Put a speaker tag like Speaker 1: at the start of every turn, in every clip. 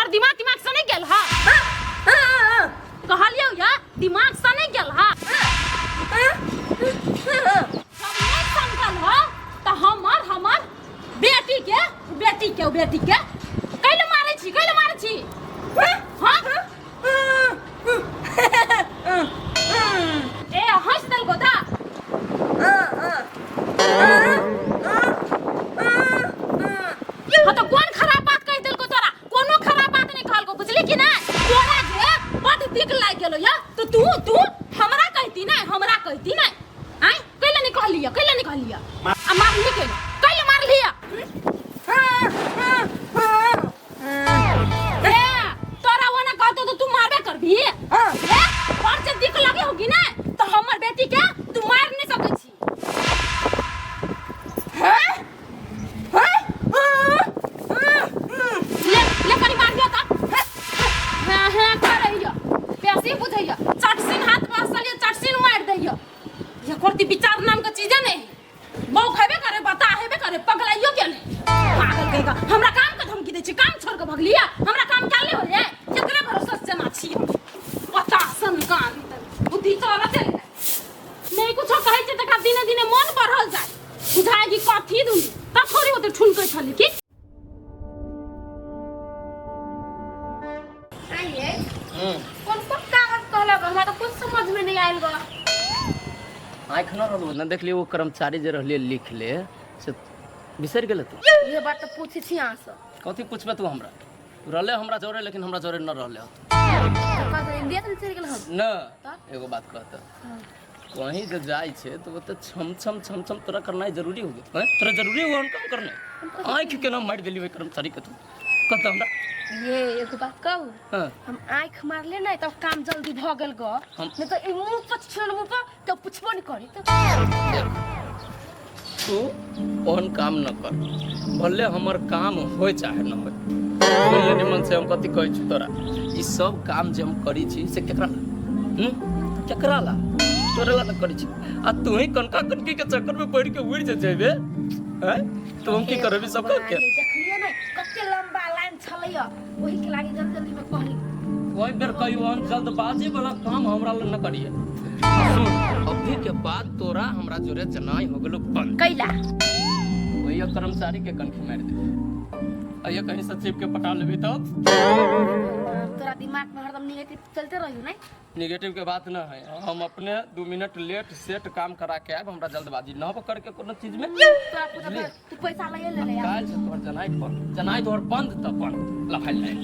Speaker 1: तोहर दिमाग दिमाग से नहीं गेल हा कहलियौ या दिमाग से नहीं गेल हा जब नहीं समझल हो त हमर हमर बेटी के बेटी के बेटी के कैले मारै छी कैले मारै छी हाँ ए हंस देल गोदा हाँ तो कौन खराब बात कह देलको तोरा कोनो खराब बात नहीं कहलको बुझली कि ना तोरा जे बड दिक लाग गेलो या तो तू तू हमरा कहती ना हमरा कहती ना आय कैले नहीं कहलिया कैले नहीं कहलिया आ मारली कैले कैले मारलिया ए तोरा ओना कहतो तो तू मारबे करबी ए और जे दिक लगे होगी ना तो हमर बेटी के तू मार नहीं सकै छी ले ले कनी मार दिया ता हां हां करैया बेसी बुझैया चटसिन हाथ में असलिया चटसिन मार दैया ये करती विचार नाम के चीजे नहीं बहू खेबे करे बता हेबे करे पगलाइयो के नहीं पागल कहेगा हमरा काम के धमकी दै छी काम छोड़ के भगलिया हमरा काम क्या ले हो रे एकरे भरोसा से ना छी पता सन काम बुद्धि तो रहते नहीं कुछो कहै छै तकरा दिने दिने मन बढ़ल जाय बुझाय कि कथी दुनी तब थोड़ी ओते ठुनकै छलै की
Speaker 2: आइए कोन कोन कागज कहलक हमरा तऽ कुछ समझ में नहीं आयल ग
Speaker 3: आँखि न रहलो न देखलियै ओ कर्मचारी जे रहलियै लिख ले से बिसरि गेलै तू
Speaker 2: इहे बात तऽ पूछै छी अहाँ से
Speaker 3: कथी पूछबे तू हमरा रहले हमरा जोरे लेकिन हमरा जोरे न रहले हो
Speaker 2: इंडिया तऽ चलि गेल हन
Speaker 3: न एगो बात कहता कहीं जे जाइ छै तऽ ओतऽ छम छम छम छम तोरा करनाइ जरूरी हो गेल तोरा जरूरी हो काम करनाइ आँखि केना मारि देली ओहि कर्मचारी के तू कहता हमरा
Speaker 2: ये एगो बात कहू
Speaker 3: हाँ
Speaker 2: हम आँखि मारले नहि तब काम जल्दी भऽ गेल ग
Speaker 3: हम-
Speaker 2: नहि तऽ ई मुँह पर छुअल मुँह पर तऽ पुछबो नहि करी तऽ
Speaker 3: देख तू ओहन काम न कर भले हमर काम होय चाहे न होय सुन ले निमन से हम कथी कहै छी तोरा ई सब काम जे हम करी छी से केकरा ला केकरा ला तोरे ला न करी छी आ तू ही कनका कनकी के चक्कर में पड़ के उड़ जे जेबे हैं तो हम की करबी सब के
Speaker 2: देखलिए नहि कते लंबा लाइन छलैया ओही के लागी जल्दी जल्दी में कहली
Speaker 3: कोई बेर कहियो हम जल्दबाजी वाला काम हमरा ला न करिए सुन अभी के बाद तोरा हमरा जोरे जनाई हो गेलो बंद
Speaker 2: कैला
Speaker 3: वही कर्मचारी के कनखी मारि दे अइयो कहीं सचिव के पटा लेबी तब
Speaker 2: तोरा दिमाग में हरदम निगेटिव चलते रहियो नहीं
Speaker 3: निगेटिव के बात न है हम अपने 2 मिनट लेट सेट काम करा के आयब हमरा जल्दबाजी न हो करके कोनो चीज में
Speaker 2: तोरा पूरा तू पैसा लगे ले ले यार
Speaker 3: काल्हि से तोहर जनाई बंद जनाई तोहर बंद तऽ बंद लफाइल नहीं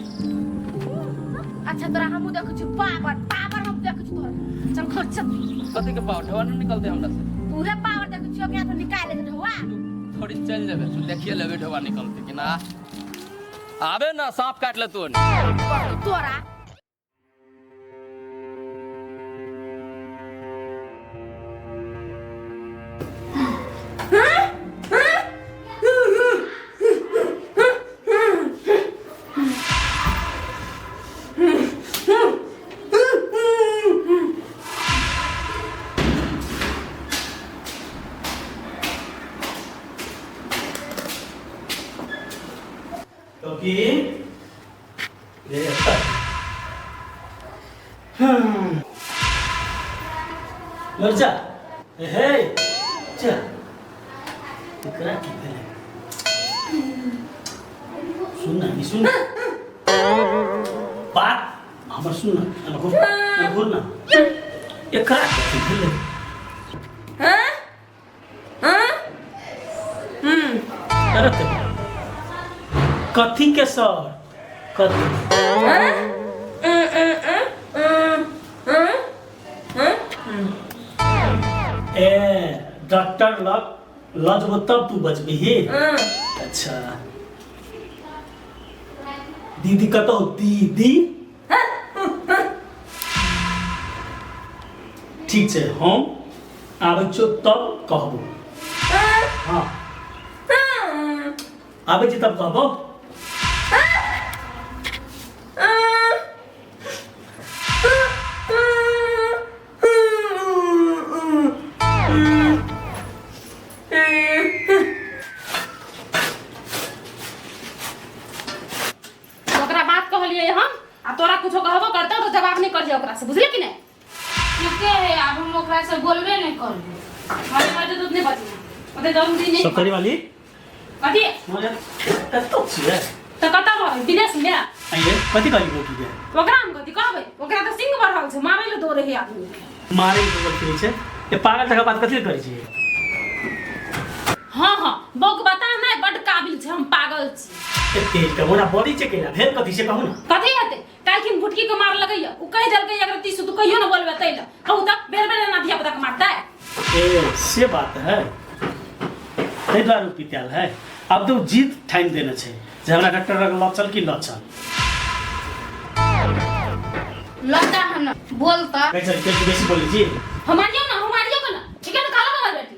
Speaker 2: अच्छा तोरा हमहूँ देखै छी पावर पावर हम देखै छी तोहर चल घर चल
Speaker 3: कथी के पावर ढेवा नहीं निकलते हमरा से
Speaker 2: उहे पावर देखै छी ओकरा तो निकाल ले ढोआ
Speaker 3: तू थोड़ी चल जेबे तू देखिए लेबे ढेवा निकलते कि ना आबे ना सांप काट ले तू
Speaker 2: तोरा
Speaker 4: टोकी रे मर जा हे जा एकरा की भेलै सुन ना ई सुन बात हमर सुन ना एना घुर एना घुर ना एकरा की भेलै अरे ते कथी के सर कथी ए डॉक्टर लग लऽ जेबो तब तू बचबिही अच्छा दीदी कतौ दीदी ठीक छै हम आबै छियौ तब कहबो हाँ आबै छी तब कहबो
Speaker 1: ओकरा बात कहलियै छियै हम आ तोरा कुछो कहबो करतौ तो जवाब नहीं करिहे ओकरा से बुझले कि नहीं
Speaker 2: ठीके है आब हम ओकरा से बोलबे नहीं करबे
Speaker 1: मारे मारे तो नहीं बचना ओते जरूरी नहीं
Speaker 4: सरकारी वाली
Speaker 1: कथी
Speaker 4: मगर कतौ छियै
Speaker 1: तऽ कतऽ रहबै विदेश में
Speaker 4: आइए कथी कहली बौकी के
Speaker 1: ओकरा हम कथी कहबै ओकरा तऽ सिंह बढ़ल छै मारै लए दौड़े है आदमी के
Speaker 4: मारे के गलती छै ये पागल जगह बात कथी करै छियै
Speaker 1: हाँ हाँ बौक बता नहीं बड काबिल छै हम पागल छी
Speaker 4: ए तेज के मोना बड़ी छै केला भेल कथी से कहू ना
Speaker 1: कथी हेतै काल्हिखिन भुटकी के मार लगैया उ कहि देलकै अगर तीसू तू कहियो ना बोलबे तै लए कहू तऽ बेर बेर एना धिया पुता के मारतै
Speaker 4: ए से बात है ताहि दुआरे ओ पितायल है अब तऽ ओ जीत ठानि देने छै जे हमरा डॉक्टर लग लऽ चल कि लऽ चल
Speaker 2: लता हन बोलता
Speaker 4: कहै छै के बेसी बोलै छी
Speaker 1: हमारियो ना हमारियो के ना ठीक है ना खाला हमर बेटी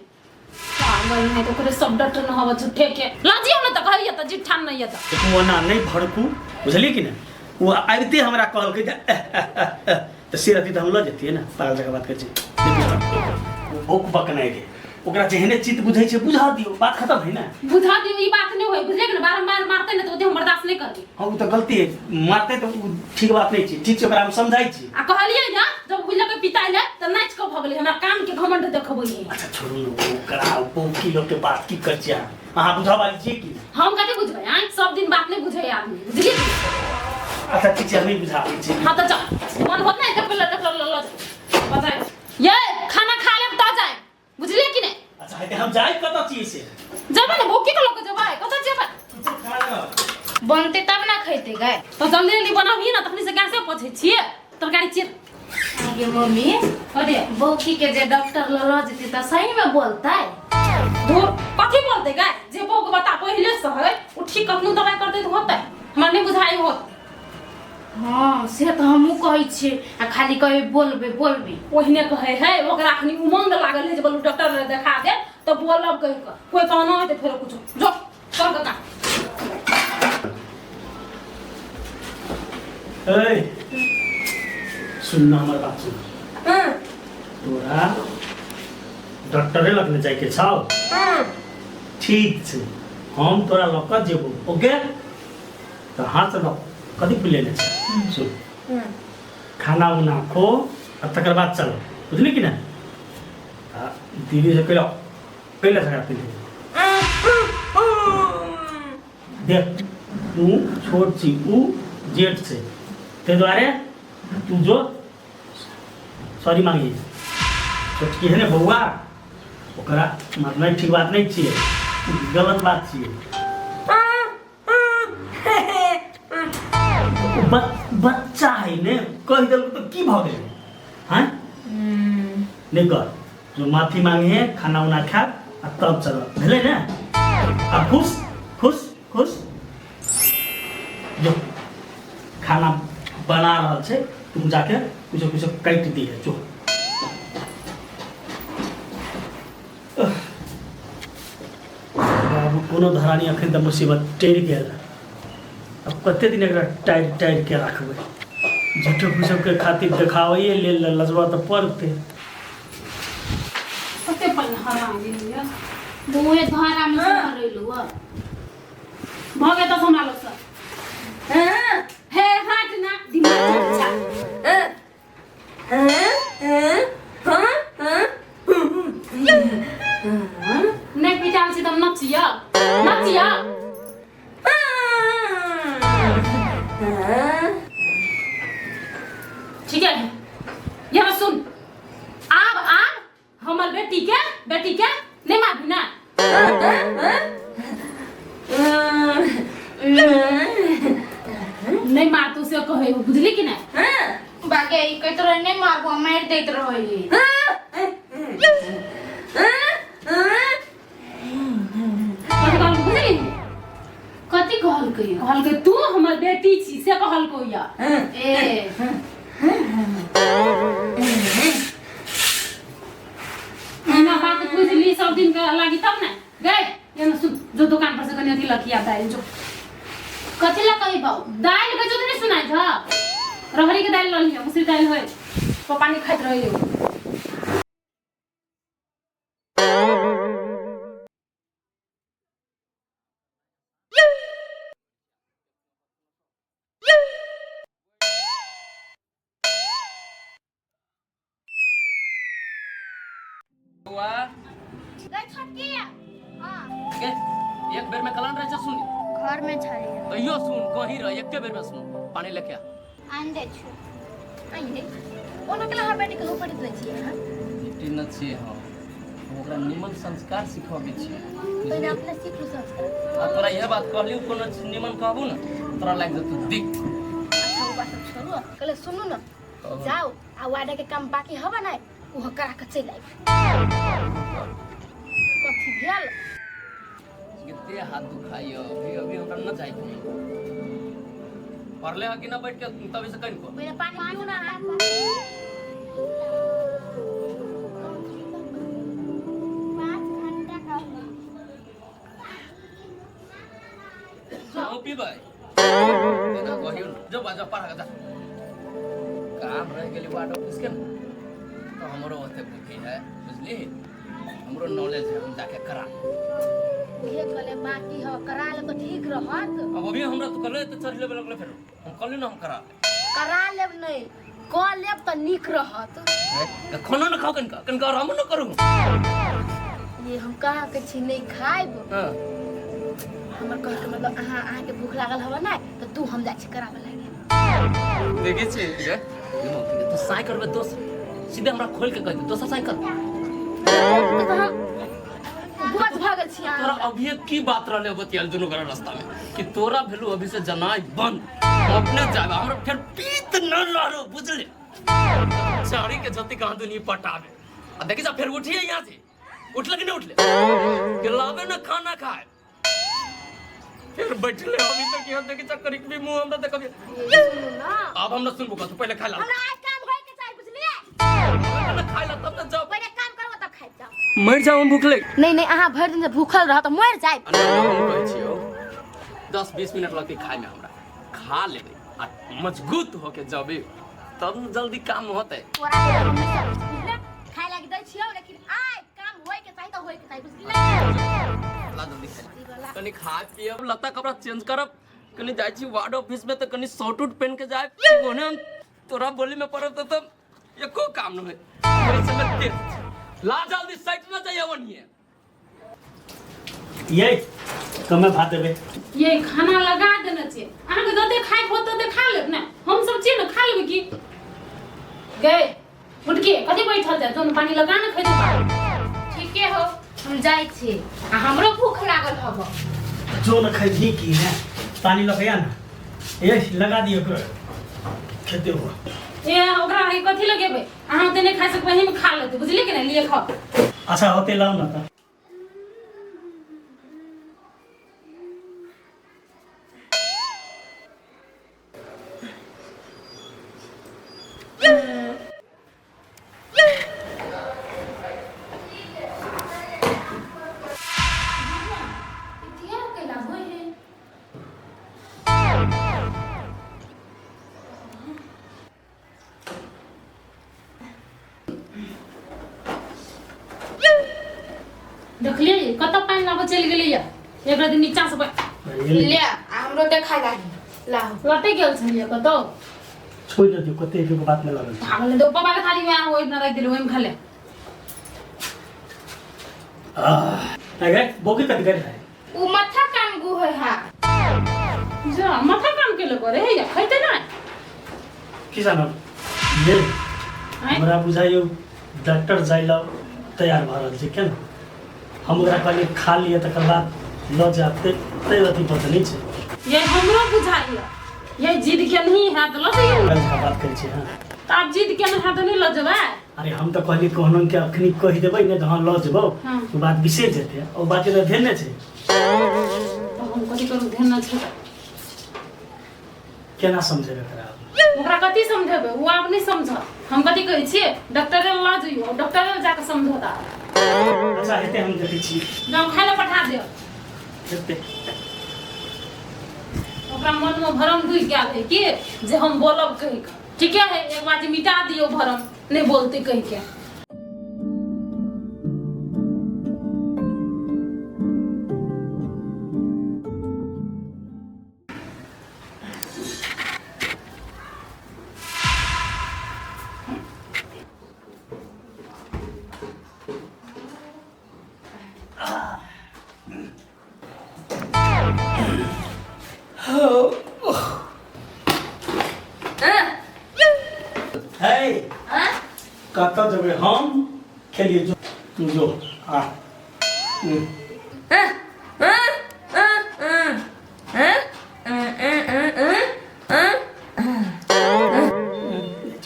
Speaker 1: पागल नहीं तो ओकरे सब डॉक्टर न हवा झूठे के लाजियो ना तऽ कहैया तऽ जीत ठान नहीं तऽ
Speaker 4: देखू ओना नहि भड़कू बुझलियै कि नहि ओ आबिते हमरा कहलकै जे एह, एह, एह, एह, तऽ से रहती तऽ हम लऽ जतियै ने पागल जकाँ बात करै छै देखू, ओ बौक बकनाइ रे ओकरा जेहने चित्त बुझै छै बुझा दियौ बात खत्म है ने
Speaker 1: बुझा दियो ई बात नहीं होय बुझले कि ना बारंबार मारते ना तो ओते हम बर्दाश्त नहीं करबे
Speaker 4: हाँ ओ तऽ गलती है मारते तऽ ओ ठीक बात नहीं छै ठीक छै ओकरा हम समझाइ छी
Speaker 1: आ कहलियै ना जब बुझलकै पिताइ ले तऽ नाचि कऽ भऽ गेलै हमरा कान के घमंड देखबै है
Speaker 4: अच्छा छोड़ू ने ओकरा बौकी लोग के बात की कर छियै अहाँ अहाँ बुझऽ वाली छियै की
Speaker 1: हम कथी बुझबै आँय सब दिन बात नहीं बुझै आदमी बुझलियै
Speaker 4: अच्छा ठीक छै हम नहीं बुझाबै छी
Speaker 1: हाँ तऽ चल मन होत नहीं तऽ पहिले देख ल ल बताए ये खाना खा लेब तऽ जाए बुझलियै कि नहीं
Speaker 4: अच्छा हेतै हम जाइ कतऽ छियै से
Speaker 1: जेबै ने भूखी के लऽ के जेबै कतऽ जेबै
Speaker 2: बनते तब ना खैते गए
Speaker 1: तऽ जल्दी जल्दी बनाबही ने तखनी से गैसे पोछै छियै तरकारी चिर
Speaker 2: आगे मम्मी
Speaker 1: कथी
Speaker 2: बौकी के जे डॉक्टर ल ल जेते त सही में बोलतै
Speaker 1: धुर कथी बोलतै गाय जे बौक बता पहिले से है उ ठीक कखनो दवाइ करतै तऽ होतै हमरा नहि बुझाइ होत
Speaker 2: हाँ से तऽ हमहूँ कहै छियै आ खाली कहै बोलबे बोलबे
Speaker 1: ओहिने कहै है ओकरा अखनी उमंग लागल है जे बोलू डॉक्टर लग देखा दे तऽ बोलब कहि कऽ कोइ कहना हेतै फेरो कुछो जो चल कका
Speaker 4: ए सुन ना हमर बात सुन तोरा डॉक्टरे लग ने जाइके छौ ठीक छै हम तोरा लऽ कऽ जेबो ओके तऽ हाथ लऽ कथी पी लेने छै सुन खाना उना खो आ तकर बाद चल बुझली कि नहि आ दीदी से कहियो पहिले झगड़ा पी देख तू छोट छी ऊ जेठ छै ताहि दुआरे तू जो सॉरी मांगी छोटकी है ने बौआ ओकरा मारनाइ ठीक बात नहि छियै गलत बात छियै बच्चा है ने कहि देलक तऽ की भऽ गेलै हैं नहि कर जो माफी मांगे है खाना उना खा आ तब चल भेलै ने आ खुश खुश खुश जो खाना बना रहल छै तुम जाके कुछो कुछो काटि दिहे जो बाबू कोनो धरानी अखन तऽ मुसीबत टरि गेल अब कते दिन एकरा टारि टारि के राखबै झूठो फूसो के खातिर देखाबैए लेल लजबा तऽ पड़तै
Speaker 1: कते पानि हरा गेलियै
Speaker 2: मुँहे धारा में से भरेलू हँ
Speaker 1: भऽ गेल तऽ हमरा लोग सब हे हट ना दिमाग अच्छा नहि पिटाल छी तऽ हम नचिया नचिया ठीक है यहाँ सुन आब आब हमर बेटी के बेटी के नहीं मारबी ना नहीं मारतू से कहे बुझली कि नहीं
Speaker 2: बाकी ई कहैत रहे नहीं मारबो मारि दैत रहै
Speaker 1: कथी कहलकै बुझली
Speaker 2: कथी कहलकै
Speaker 1: कहलकै तू हमर बेटी छी से कहलकै या
Speaker 2: ए
Speaker 1: एना बात बुझली सब दिन के लागी तब ने गए ये ना सुन जो दुकान पर से कनी अथी लखिया दाल जो
Speaker 2: कथी ला कही बाऊ
Speaker 1: दाल के जो नहीं सुनाई था रहरी के दाल ल लिया मुसरी दाल होय पप्पा नहीं खाइत रही
Speaker 3: बौआ
Speaker 2: गई छोटकी हां
Speaker 3: के एक बेर में कलन रहे छै सुन
Speaker 5: घर में छलियै
Speaker 3: तैयो सुन कहीं रह एके बेर में सुन पानी लेके आ
Speaker 5: आनि दै छी
Speaker 2: आइए ओना केला हमर बेटी के ऊपर दै छियै अहाँ
Speaker 3: बेटी न छियै हम ओकरा निमन संस्कार सिखबै छियै
Speaker 2: पहिने अपने सीख लू संस्कार
Speaker 3: आ तोरा इएह बात कहली कोनो चीज निमन कहबू ने तोरा लागि जेतौ दिक
Speaker 2: अच्छा ओ बात सब छोड़ू कहले सुनू ने जाओ आ वाडा के काम बाकी हवा ना ओहो करा के चलि आयब कथी भेल
Speaker 3: कते हाथ दुखाइयो अभी अभी हमरा न जाए पढ़ले है कि ना बैठ के तभी से कहीं को
Speaker 2: पहिले पानी पीऊ ना
Speaker 5: 5 घंटा का हुआ।
Speaker 3: हम पीबै तेना कहियो न जो बाजा पढ़ा के जा काम रह गेली वार्ड ऑफिस के न तो हमरो ओते बुद्धि है बुझली हमरो नॉलेज है हम जाके करा
Speaker 2: उहे कहले बाकी ह करा ले तो ठीक रहत
Speaker 3: अब अभी हमरा तो कहले तो चढ़ लेबे लगले फेर हम कहली ना हम करा ले
Speaker 2: करा लेब नहीं कऽ लेब तऽ नीक रहत
Speaker 3: हैं? खानो न खाओ कनिका कनिका आरामो न करू
Speaker 2: ये हम कहाँ के छी नहीं खाइब
Speaker 3: हाँ
Speaker 2: हमर कहे के मतलब अहाँ अहाँके भूख लागल हवा ना तऽ तू हम जाइ छी कराबे लागे
Speaker 3: देखे छी रे तो साई करबे दोस्त सीधे हमरा खोल के कह दे दोसर साई कर
Speaker 2: तऽ हम गुमत भऽ गेल छी
Speaker 3: तोरा
Speaker 2: अहाँ
Speaker 3: अभी की बात रहले बतियाल दुनू गोरा रास्ता में कि तोरा भेलू अभी से जनाई बंद हम अपने जाबे हमरा फेर पीत न लड़ो बुझले चारी के जति कहाँ दुनी पटाबे आ देखी जा फेर उठिए यहाँ से उठले कि नहीं उठले कि लाबे न खाना खाए फिर बैठले अभी तक यहाँ देखी जा करीब भी मुंह हमरा देखबे
Speaker 2: सुनू ना
Speaker 3: अब हमरा सुनबो कथु पहिले खाय ला
Speaker 2: हमरा आज काम होय के चाही बुझलियै
Speaker 3: पहिले खाय ला तब न जाओ
Speaker 2: पहिले काम करबो तब खाइ जाओ
Speaker 3: मर जाओ हम भूखले
Speaker 2: नहीं नहीं अहाँ भरि दिन जे भूखल रहत तऽ मरि जायब
Speaker 3: हम कहै छियौ 10-20 मिनट लगतै खायमे हमरा खा लेबै आ मजबूत होके जबे तब न जल्दी काम होतै
Speaker 2: तोरा के हम नहीं समझ बुझले खाय लागी दै छियौ लेकिन आइ काम होय के चाही तऽ होय के चाही बुझले
Speaker 3: ला जल्दी खाय ला। कनी खा पियब लत्ता कपड़ा चेंज करब कनी जाइ छी वार्ड ऑफिस में तऽ कनी शर्ट उट पहन के जाय ओने हम तोरा बोली में पड़ब तऽ तब एको काम न होय ओहि समय तेज छी। ला जल्दी साइड न जाइए ओनिए
Speaker 4: ये कमे भात देबै
Speaker 1: ये खाना लगा देने छे अहाँके जते खाइके होत तते खा लेब ने हम सब छियै ने खा लेबै की गए उठके कथी बैठल जाय दोनों पानी लगा ने खैते
Speaker 2: ठीके हो हम जाइ छी आ हमरो भूख लागल हब
Speaker 4: जो न खैबही की है पानी लगैया ना ये लगा दियो ओकरो खेते हुआ
Speaker 1: ए ओकरा ई कथी लगेबै अहाँ ओते नहि खा सकबै एहिमे खा लेतै बुझलियै कि नहि लिए खाओ
Speaker 4: अच्छा होते लाओ ना तऽ
Speaker 1: इतिहास के लाभ होय है देखलियै कतऽ पानि लाबऽ चलि गेलैया एक राति नीचा से
Speaker 2: ले आ हमरो देखा लागी लाहो
Speaker 1: लटक गेल छलियै कतौ
Speaker 4: छोड़ि दियौ कते एक बात में लगल छै।
Speaker 1: पागल तो पापा के थाली में आ ओहि राखि देलहुँ ओहिमे खा ले
Speaker 4: आह, अरे बोकी कत गेल है
Speaker 2: उ माथा काम गु है हा
Speaker 1: जा माथा काम के करे है या खैते ना
Speaker 4: की जानब ये हमरा बुझाइयो डॉक्टर जाय ला तैयार भऽ रहल छै केना हम ओकरा कहलियै खा लिअ तकर बाद लऽ जायब ते तै अथी पर तऽ नहि छै
Speaker 1: ये हमरो बुझाइया ये जिद के नहीं है तो लऽ जइयो
Speaker 4: काल्हि जकाँ बात करै छी हँ
Speaker 1: तऽ आब जिद के नहीं है तो नहीं लऽ जेबै
Speaker 4: अरे हम तऽ कहलियै कहनो के अखनी कहि देबै ने तऽ हँ लऽ जेबौ
Speaker 1: हाँ।
Speaker 4: ओ बात बिसरि जेतै ओ बात के तऽ ध्यान नहि छै
Speaker 1: तऽ हम कथी करू ध्यान नहि छै
Speaker 4: केना समझेबै एकरा आब?
Speaker 1: ओकरा कथी समझेबै ओ आब नहि समझत हम कथी कहै छियै डॉक्टरे लऽ जइयो डॉक्टरे लग जाकऽ समझौता
Speaker 4: अच्छा हेतै हम देखै छी
Speaker 1: गाँव खाय लए पठा दियौ
Speaker 4: हेतै
Speaker 1: ओकरा मनमे भरम घुसि गेल है कि जे हम बोलब कहि कऽ ठीके है एक बार जे मिटा दियौ भरम नहि बोलतै कहि के
Speaker 4: है कतऽ जेबै हम खेलिए जो जो आ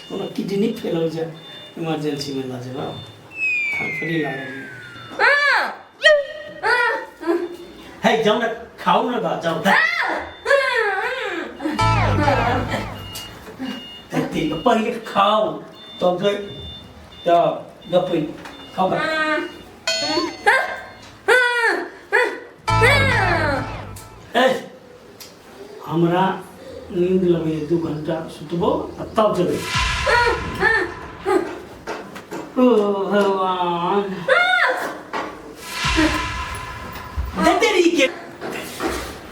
Speaker 4: कोनो किडनी फेल हो जाए इमरजेंसी में लऽ जेबै फड़फड़ी लागल है जाओ ना खाओ ना बा जाओ पहिले खाओ तब जो तब गप खाओ बा। ए हमरा नींद लगैए 2 घंटा सुतबो आ तब जेबै। ओ भगवान देते के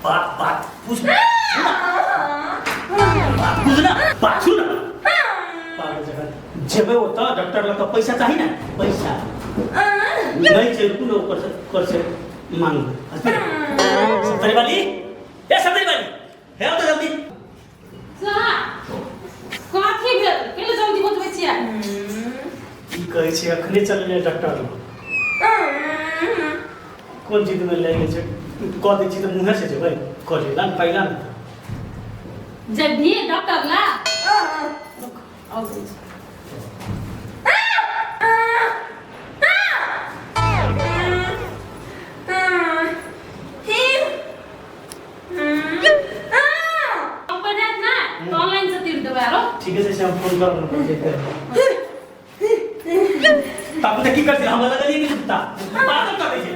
Speaker 4: बात बात पूछ बात बुझ ना बात सुन ना पागल जगह जेबै ओतऽ डॉक्टर लग पैसा चाही ना पैसा नहीं छै रुकू ना ओकर से ओकर से मांगबै। सत्तरी वाली ए सत्तरी वाली हे आओ तो जल्दी।
Speaker 1: कथी भेल केले जल्दी बतबै छियै?
Speaker 4: की कहै छै अखने चललै डॉक्टर लग कोन चीज में ले गेल छै कह दै छी तऽ मुँहे से जेबै करे ला पहिला ने।
Speaker 1: जब भी डॉक्टर ला आउ दै छी। हम पर जायत ना तो ऑनलाइन से तीर देबै आरो।
Speaker 4: ठीक है से हम फोन करब ताकू तऽ की करतै हमरा लगलियै कि कुत्ता पागल कर दै छै।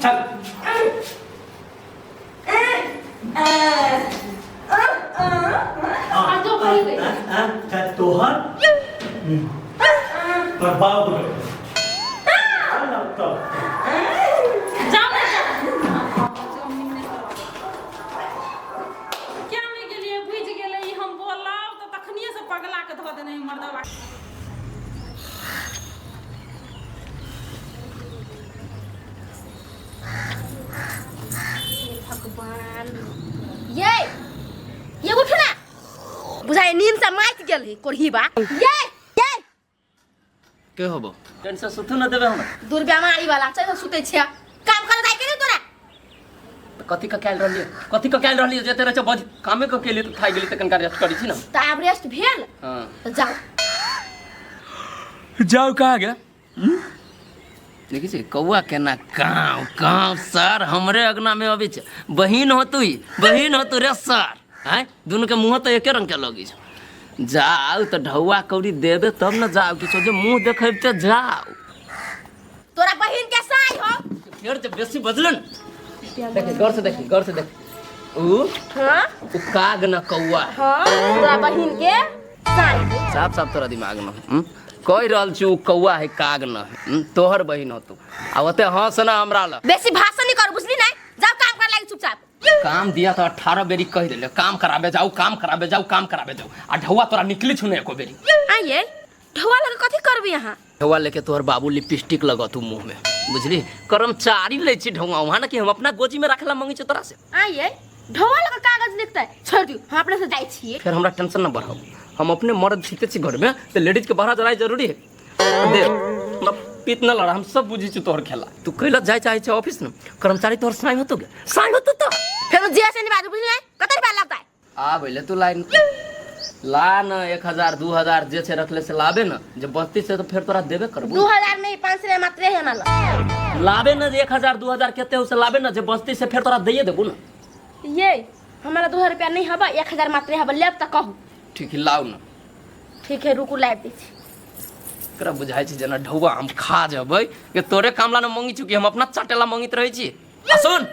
Speaker 4: चल
Speaker 1: आ जो कही गई।
Speaker 4: तोहर तोहर बाप के चल ना तब
Speaker 1: जाओ ना क्या में गेलिए बुझि गेलै ई हम बोलब तऽ तखनिए से पगला के धऽ देने मर्दवा।
Speaker 2: भगवान ये ये उठ ना बुझाय नींद से माति गेल है कोरही बा ये ये
Speaker 3: के होबो टेंशन सुतू न देबे हमरा।
Speaker 2: दुर्बेमारी वाला चल सुते छिया काम करे जाय के नहीं तोरा।
Speaker 3: तऽ कथी के कैल रहलियै कथी के कैल रहलियै जे तेरे बज कामे के केली तऽ थाकि गेली तऽ कनिका रेस्ट करै छी ना।
Speaker 2: तऽ आब रेस्ट भेल
Speaker 3: हां
Speaker 2: तऽ जाओ
Speaker 3: जाओ कहाँ गया देखै छी कौआ केना काँव काँव सर हमरे अगना में अबै छै बहिन हो तू बहिन हो तू रे सर आँय दुनू के मुँह तऽ एके रंग के लगै छै। जाउ तऽ ढौआ कौड़ी देबे तब ने जाउ किछो जे मुँह देखेब तऽ जाउ।
Speaker 2: तोरा बहिन के साई हो
Speaker 3: फेर जे बेसी बजलन देखी गौर से देखी गौर से देखी ऊ
Speaker 2: हां
Speaker 3: ऊ काग न कौआ
Speaker 2: हां तोरा बहिन के साई
Speaker 3: साफ साफ तोरा दिमाग में कहि रहल छी ऊ कौआ है काग न है तोहर बहिन हो तू आ ओते हंस ना हमरा ल
Speaker 2: बेसी भाषण नहीं कर बुझली नहीं जाओ काम कर लागी चुपचाप।
Speaker 3: काम दिया तो 18 बेरी कहि देले काम कराबे जाऊ काम कराबे जाऊ काम कराबे जाऊ आ ढौआ तोरा निकली छु ने एको बेरी।
Speaker 2: आइए ढौआ लगे कथी करबी यहाँ?
Speaker 3: ढौआ लेके तोहर बाबू लिपस्टिक लगत मुंह में बुझली कर्मचारी लै छी ढौआ वहाँ ना कि हम अपना गोजी में रखला मंगी छी तोरा से।
Speaker 2: आइए ढौआ लगे कागज लिखते छोड़ दियो हम अपने से जाई छिए।
Speaker 3: फिर हमरा टेंशन न बढ़ाओ हम अपने मर्द छीते छी घर में तो लेडीज के बढ़ा जराई जरूरी है। दे हमरा पीत न लड़ा हम सब बुझी छी तोहर खेला तू कैला जाय चाहे छै ऑफिस न कर्मचारी तोहर साई होतो गे साई होतो तो
Speaker 2: फेर जे से नहीं बाजू बुझली नहीं कते रुपया लगता है?
Speaker 3: आ भइले तू लाइन ला न 1000 2000 जे छै रखले से लाबे न जे बचती से तो फिर तोरा देबे करबो।
Speaker 2: 2000 नहीं 500 मात्र है हमरा लग।
Speaker 3: लाबे न जे 1000 2000 केते हो से लाबे न जे बचती से फिर तोरा दैये देबो न।
Speaker 2: ये हमरा 2000 रुपया नहीं हबा 1000 मात्र हबा लेब त कहू।
Speaker 3: ठीक है लाउ न।
Speaker 2: ठीक है रुकू लाब दै छी।
Speaker 3: एकरा बुझाइ छै जेना ढौआ हम खा जेबै के तोरे कामला न मंगी छु कि हम अपना चाटेला मंगित रहै छी। आ सुन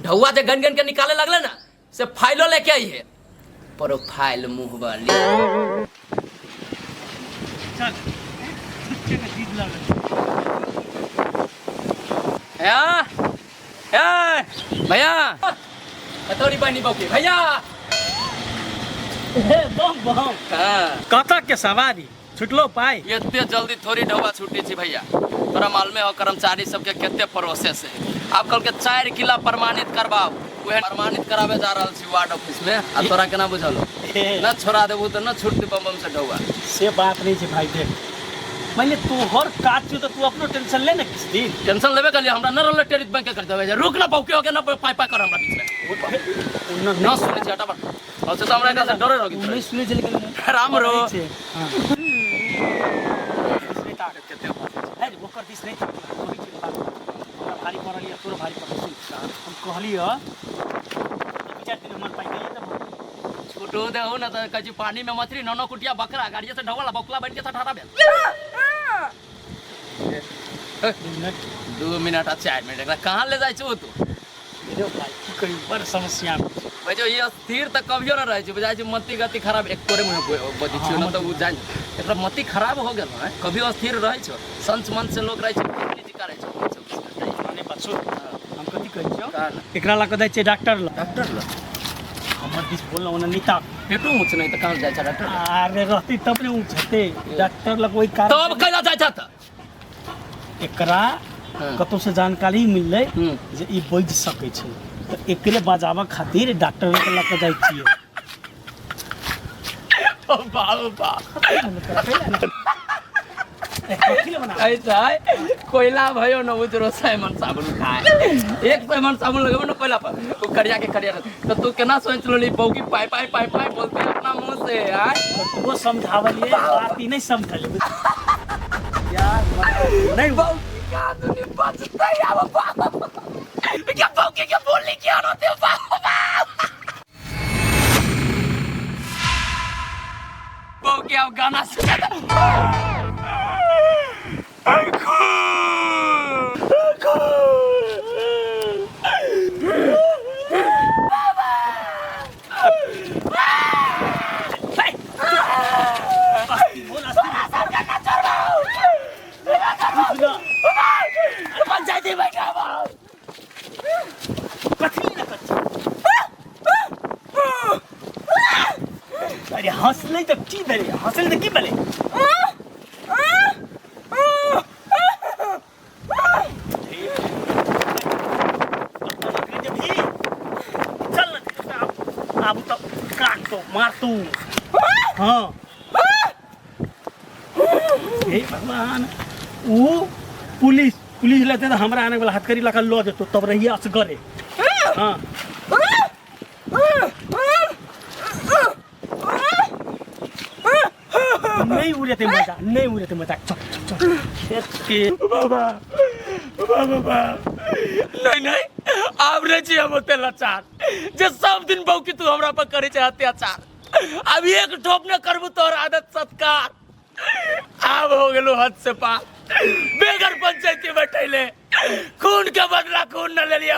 Speaker 3: ढौआ जे गन गन के निकाले लगले ना से फाइलो लेके आई है प्रोफाइल मुंह वाली।
Speaker 4: चल के चीज लागल
Speaker 3: या ए भैया हथौड़ी बहनी बौकी भैया
Speaker 4: बम बम
Speaker 3: हाँ
Speaker 4: कतऽ के सवारी छुटलो पाई?
Speaker 3: एते जल्दी थोड़ी ढौआ छुटी छी भैया तोरा मालूमे हो कर्मचारी सबके कते प्रोसेस है। आब कल के 4 किला प्रमाणित करबाओ उहे प्रमाणित करावे जा रहल छी वार्ड ऑफिस में आ तोरा केना बुझल हो? न छोड़ा देबू तऽ न छूटतै बम बम से ढौआ।
Speaker 4: से बात नहीं छै भाई, देख मानि ले तोहर काज छौ तऽ तू अपनो टेंशन ले ने किछु दिन।
Speaker 3: टेंशन लेबे कलिए, हमरा न रहलै टेरित बैंक के कर देबै, रुक ना पौके होके न पाई पाई कर हमरा बीच में। न सुनै छै, हटा पर। और से तऽ हमरा एकरा से डरे रह
Speaker 4: ओ नहि सुनै छै लेकिन
Speaker 3: राम रो।
Speaker 4: छै। हाँ। है रे, ओकर दिस नहि ताक, कहै छी बात। हमरा भारी पड़ल यऽ, तोरो भारी पड़ल। सुन, हम कहलियऽ 2-4 दिन हमर पाइ दैए देबहो।
Speaker 3: छोटो देहो ना तऽ कहै छी पानी में मछली नौ नौ कुटिया बकरा गाड़िए से ढौआ बौकला बन के ठठरा भेल।
Speaker 4: 2 मिनट।
Speaker 3: 2 मिनट आ 4 मिनट एकरा कहाँ ले जाइ छौ तू?
Speaker 4: रे भाई की कही, बड़ समस्या में छी।
Speaker 3: भाई जो ये स्थिर तऽ कभियो न रहै छै, बुझाइ छै मति गति खराब। एक तोरे मुँहे बजै छियौ न तऽ उ जान एकरा मति खराब हो गेल है। कभियो स्थिर रहै छौ? संच मन से लोग रहै छै, जी करै छौ।
Speaker 4: माने बात सुन, हम कथी कहै छियौ?
Speaker 3: का न?
Speaker 4: एकरा लऽ कऽ जाइ छियै डॉक्टर लग।
Speaker 3: डॉक्टर लग?
Speaker 4: हमर दिस बोलना ओना नहि ताक।
Speaker 3: पेटो ऊँच नहि तऽ कहाँ जाइ छै डॉक्टर लग?
Speaker 4: अरे रहतै तब ने ऊँच हेतै। डॉक्टर लग ओहि कारण
Speaker 3: तब कैला जाइ छ तऽ?
Speaker 4: एकरा कतौ से जानकारी मिललै जे ई बजि सकै छै, तऽ एकरे बजाबऽ खातिर डॉक्टर के लऽ कऽ जाइ छियै।
Speaker 3: बाप बाप।
Speaker 4: कथी लए बना?
Speaker 3: ऐसा है कोयला भयो न उजरो साइमन साबुन खाए, एक साइमन साबुन लगेबो न कोयला पर ओ करिया के करिया रहत। तऽ तू केना सोच लेली बौकी पाई पाई पाई पाई बोलते अपना मुंह से आय?
Speaker 4: वो समझावलिए बात ई नहीं समझलिए यार, नहीं
Speaker 3: बौकी का दुनी बचते आब बाप क्या बौकी के बोली क्या रहते बाप बौकी अब गाना सुना। पंचायती बैठा।
Speaker 4: कथी ने कथी? अरे हंसलै तऽ की भेलै? हंसलै तऽ की भेलै? चल न, आबू तऽ काटतो मारतू। हाँ हे भगवान, ऊ पुलिस पुलिस लेते तऽ हमरा आने वाला हथकड़ी लगा लऽ जेतो, तब रहिए असगरे। हाँ नहीं उड़ेते मजा, नहीं उड़ेते मजा। चल चल चल खेत
Speaker 3: बाबा बाबा, नहीं नहीं, आब नहीं छी हम ओते लाचार जे सब दिन बौकी तू हमरा पर करे छै अत्याचार। अब एक ठोप न करबू तोहर आदत सत्कार। आब हो गेलो हद से पार, बेगर पंचायती बैठैले खून के बदला खून न ले लिया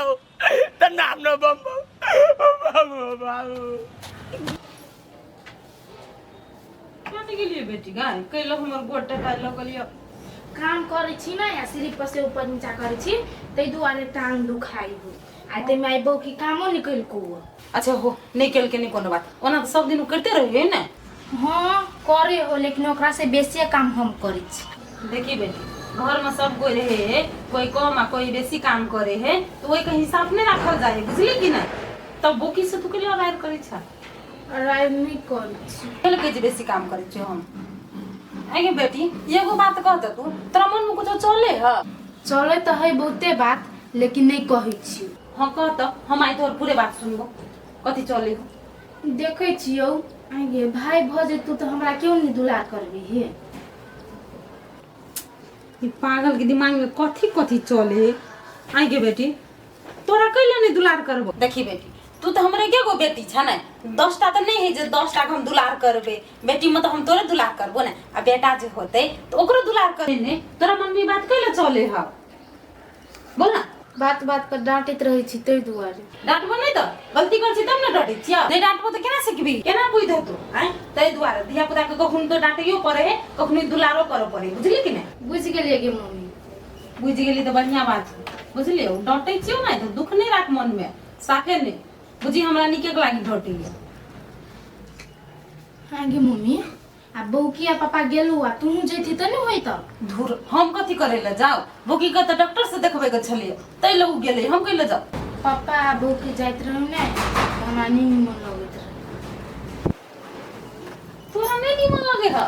Speaker 3: त नाम न बम बम बाबू बाबू।
Speaker 1: कहाँ गेलियै बेटी गाय? कैलो हमर गोड़ टका लगल यऽ।
Speaker 2: काम करै छी ने या सीढ़ी पर से ऊपर नीचा करै छी, ताहि दुआरे टांग दुखाइ हो आ ताहिमे आइ बौकी कामो निकलको।
Speaker 1: अच्छा हो, नहि केलकै नहि कोनो बात, ओना तऽ सब दिन ओ करिते रहै ने।
Speaker 2: हाँ करे हो, लेकिन ओकरा से बेसिए काम हम करै छी।
Speaker 1: देखी बेटी, घर में सब कोई रहे है, कोई कम आ कोई बेसी काम करे है तो ओहि के हिसाब नहीं राखल जाए, बुझली कि नहीं? तब बोकी से तू के लिए राय करै छ?
Speaker 2: राय नहि करै छी।
Speaker 1: केलकै जे बेसी काम करै छी हम। आगे बेटी एगो बात कह दे, तू तोरा मन में कुछो चले है?
Speaker 2: चले तऽ है बहुते बात, लेकिन नहीं कहै छी।
Speaker 1: हाँ कह तऽ, हम आइ तोहर पूरे बात सुनबो, कथी चले हो?
Speaker 2: देखै छियौ आगे भाई भऽ जेतौ तऽ हमरा क्यों नहीं दुलार करबी हे?
Speaker 1: ई पागल के दिमाग में कथी कथी चले। आगे बेटी तोरा कैला नहीं दुलार करबो? देखी बेटी, तू तो हमरे के गो बेटी छ ने, 10टा तऽ नहीं है जे 10टा के हम दुलार करबे। बेटी में तो हम तोरे दुलार करबो ने, आ बेटा जे होते तो ओकरो दुलार करे ने। तोरा मन में ई बात कैला चले है, बोल ना?
Speaker 2: बात बात पर डांटैत रहै छी ताहि दुआरे।
Speaker 1: डांटबो नहीं तऽ गलती कर छी तब ने डांटै छियै, नहीं डांटबो तऽ केना सिखबी, केना बुझि देतौ आँय? ताहि दुआरे धिया पुता के कखनो तो डांटैयो पड़े है, कखनो दुलारो करऽ पड़े, बुझली कि नहीं?
Speaker 2: बुझि गेलियै गे मम्मी।
Speaker 1: बुझि गेली तऽ बढ़िया बात है, बुझलियै? डांटै छियौ ने तऽ दुख नहीं राख मन में, साफे नहीं बुझी, हमरा नीके लागी डांटैया।
Speaker 2: हाँ गे मम्मी, आ बौकी आ पापा गेलू आ तूहू जैती तऽ नहि होइत?
Speaker 1: धुर, हम कथी करे ले जाउ? बौकी के तऽ डॉक्टर से देखबै के छलियै, तै लए उ गेलै, हम कैले जाउ?
Speaker 5: पप्पा आ बौकी जाइत रहू ने तऽ हमरा नहि निमन लगैत रहे।
Speaker 1: तोरा नहि निमन लगे ह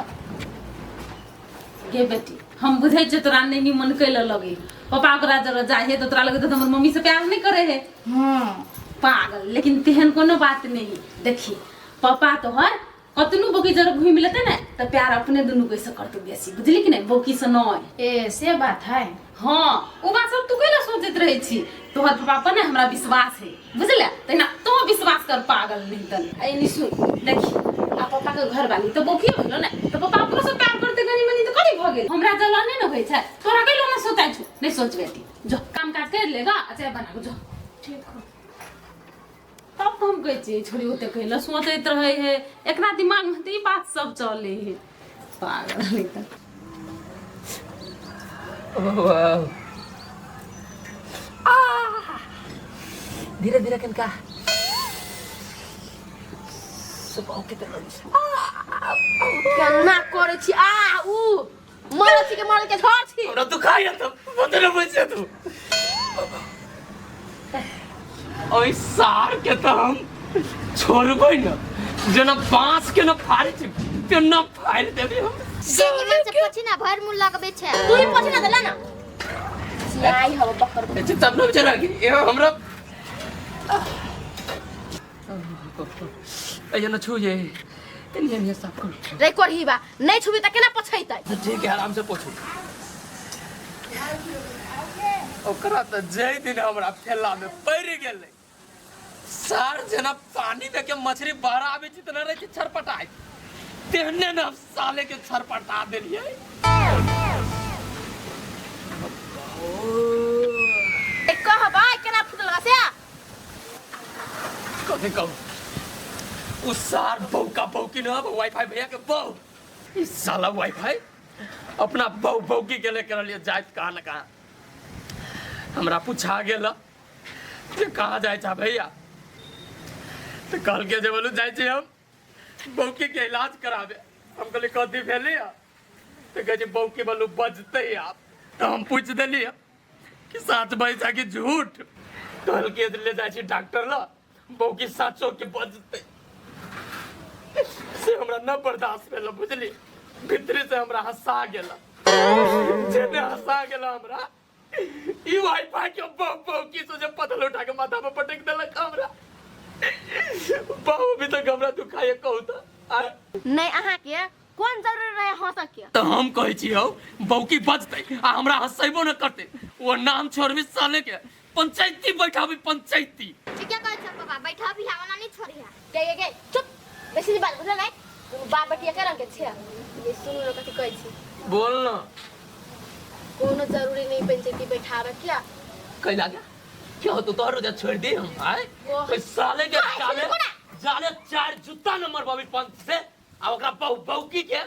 Speaker 1: गे बेटी, हम बुझै छियै तोरा नहि निमन कैले लगे। पापा ओकरा जरा जाइ है तऽ तोरा लगे तऽ हमर मम्मी से प्यार नहि करे है।
Speaker 5: हाँ।
Speaker 1: पागल, लेकिन तेहन कोनो बात नहीं। देखी पापा तोहर कतनो बौकी जरा घूमि लेते ने तऽ प्यार अपने दुनू के से करतौ बेसी, बुझली कि नहीं? बौकी से नहीं।
Speaker 5: ए से बात है।
Speaker 1: हाँ, ओ बात सब तू कैला सोचैत रहै छी? तोहर पापा पर ने हमरा विश्वास है, बुझले? तहिना तू विश्वास कर पागल। नहीं तन एनी सुन, देखी आ पापा के घर वाली तऽ बौकी भेलो ने, तऽ पापा अपनो से प्यार करते कनी मनी तऽ करी भऽ गेल। हमरा जलन नहीं ने होइ छै, तोरा कैला ने सोचै छु? नहीं सोच बेटी, जो काम काज कर लेगा आ चाय बना के जो।
Speaker 5: ठीक हो।
Speaker 1: तब तऽ हम कहै छियै छोड़ी ओते कैला सोचैत रहै है, एकरा दिमाग में तऽ ई बात सब चले है। पागल नहीं तऽ।
Speaker 3: धीरे धीरे कनका सुबह के तरह।
Speaker 2: केना करै छी आ उ मरै छी के मरै के झड़ छी।
Speaker 3: हमरा दुखाइया त बदल बुझे तू। ओइ सार के त हम छोड़बै न, जेना बांस के न फाड़ै छी तेना फाड़ि देबै हम।
Speaker 5: जे निमन से पोछी ना भर मुँह लगबे छै।
Speaker 2: तू ही पोछना देला ना सियाई हव बकर।
Speaker 3: अच्छा तब न बेचारा कि ए हमरा ऐ न छू ये एनी एनी साफ कर।
Speaker 2: रे कोरही बा, नहीं छुबी त केना पोछैतै?
Speaker 3: ठीक है, आराम से पोछू। ओकरा तऽ जाहि दिन हमरा ठेला में पड़ि गेलै, सार जेना पानी में के मछली बाहर आबै छै तेना रहै छै छरपटाइ, तेहने ने हम साले के छरपटा देलियै।
Speaker 2: ए कहबै केना फुटल से?
Speaker 3: कथी कहू? उ सार बौका बौकी न वाईफाई भैया के बहू, ई साला वाईफाई अपना बहू बौकी के लेके रहलियै जाइत कहाँ न कहाँ। हमरा पूछा गेल जे कहाँ जाइ छा भैया, तऽ कहलकै जे बोलू जाइ छी हम बौकी के इलाज कराबे। हम कहलियै कथी भेलै? तऽ कहै छै बौकी बोलू बजतै आब। तऽ हम पूछि देलियै कि साच बजै छै कि झूठ? कहलकै जे ले जाइ छी डॉक्टर लग, बौकी साचो के बजतै। से हमरा न बर्दाश्त भेल, बुझली? भीतरी से हमरा हंसा गेल, जेने हंसा गेल हमरा ई वाईफाई के बहु बौकी से जे पतल उठा के माथा पर पटक देलक हमरा। बहु अभी तक हमरा दुखाए, कहू तऽ
Speaker 2: नहीं, अहाँ के कोन जरूरी रहे हंसऽ के?
Speaker 3: तऽ हम कहै छी हौ बौकी बजतै आ हमरा हंसेबो न करतै, ओ नाम छोड़बी साले के, पंचायती बैठाबी पंचायती।
Speaker 5: ठीके कहै छ पापा, बैठा भी ओना नहीं छोड़िया।
Speaker 2: गे गे गे, चुप, बेसी नहीं बात, बुझल नहीं? दुनू बाप बेटी एके रंग के छै। ये सुन लो कथी कहै छी।
Speaker 3: बोल न।
Speaker 2: कोनो जरूरी नहीं पंचायती बैठावे क्या।
Speaker 3: कैला क्या क्या हो तू तोहर रोजा छोड़ दी हम आय
Speaker 2: ओह।
Speaker 3: ओइ साले के
Speaker 2: काहे
Speaker 3: जाले
Speaker 2: छोड़बो ना?
Speaker 3: जाले चार जूता न मरबाबी पंच से आ ओकरा बहु बौकी के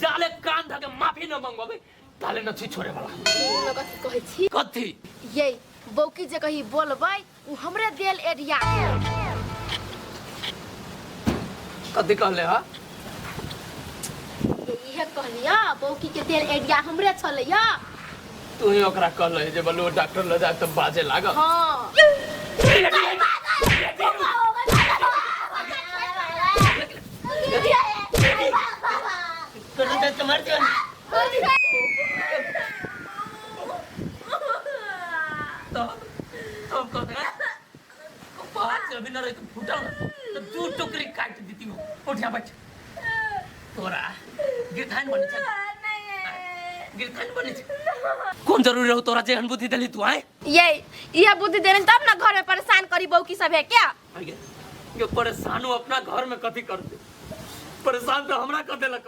Speaker 3: जाले कान धके माफी न मंगवाबी ताले न छी छोड़े वाला।
Speaker 2: सुन लो कथी कहै छी।
Speaker 3: कथी?
Speaker 2: ये बौकी जे कही बोलबै उ हमरे देल एरिया।
Speaker 3: कथी कहले हा?
Speaker 2: ये इहे कहलिया बौकी के देल एरिया हमरे छलैया।
Speaker 3: तू ही ओकरा कहले जे बोलो डॉक्टर ल जाए त बाजे लागल।
Speaker 2: हाँ।
Speaker 3: तब तब कहते हैं बाहर से अभी न रही तो फूटल न तो दू टुकड़ी काट देती हो। उठ यहाँ बैठ। तोरा गिरथान बने छै, गिरथान बने छै। कोन जरूरी रहो तोरा जेहन बुद्धि देली तू आए?
Speaker 2: ये यह बुद्धि देने तब ना घर में परेशान करी बौकी सब है क्या।
Speaker 3: आगे ये परेशान हो अपना घर में कथी करते, परेशान तो हमरा कर देलक।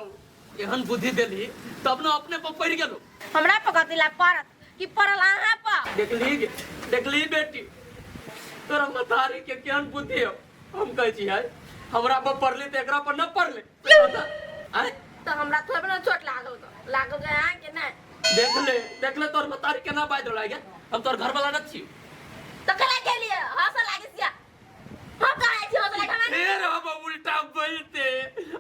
Speaker 3: एहन बुद्धि देली तब ना अपने पर पड़ गेलो।
Speaker 2: हमरा पकड़ ला पड़त कि पड़ल अहाँ पर?
Speaker 3: देखली गे, देखली बेटी तोरा मतारी के केहन बुद्धि हो। हम कहै छी है हमरा पर पड़ली तऽ एकरा पर न पड़ले आय।
Speaker 2: तो हमरा थोड़े ना चोट लागल ग, लागल ग अहाँ के नहीं?
Speaker 3: देख ले, देख ले तोर मतारी केना बाजि रहल है। हम तोर घर वाला न छी।
Speaker 2: तो कला गेलिए हंस लागे सिया, हम कहै छी हंस लागे हमरा।
Speaker 3: फिर हम उल्टा बोलते,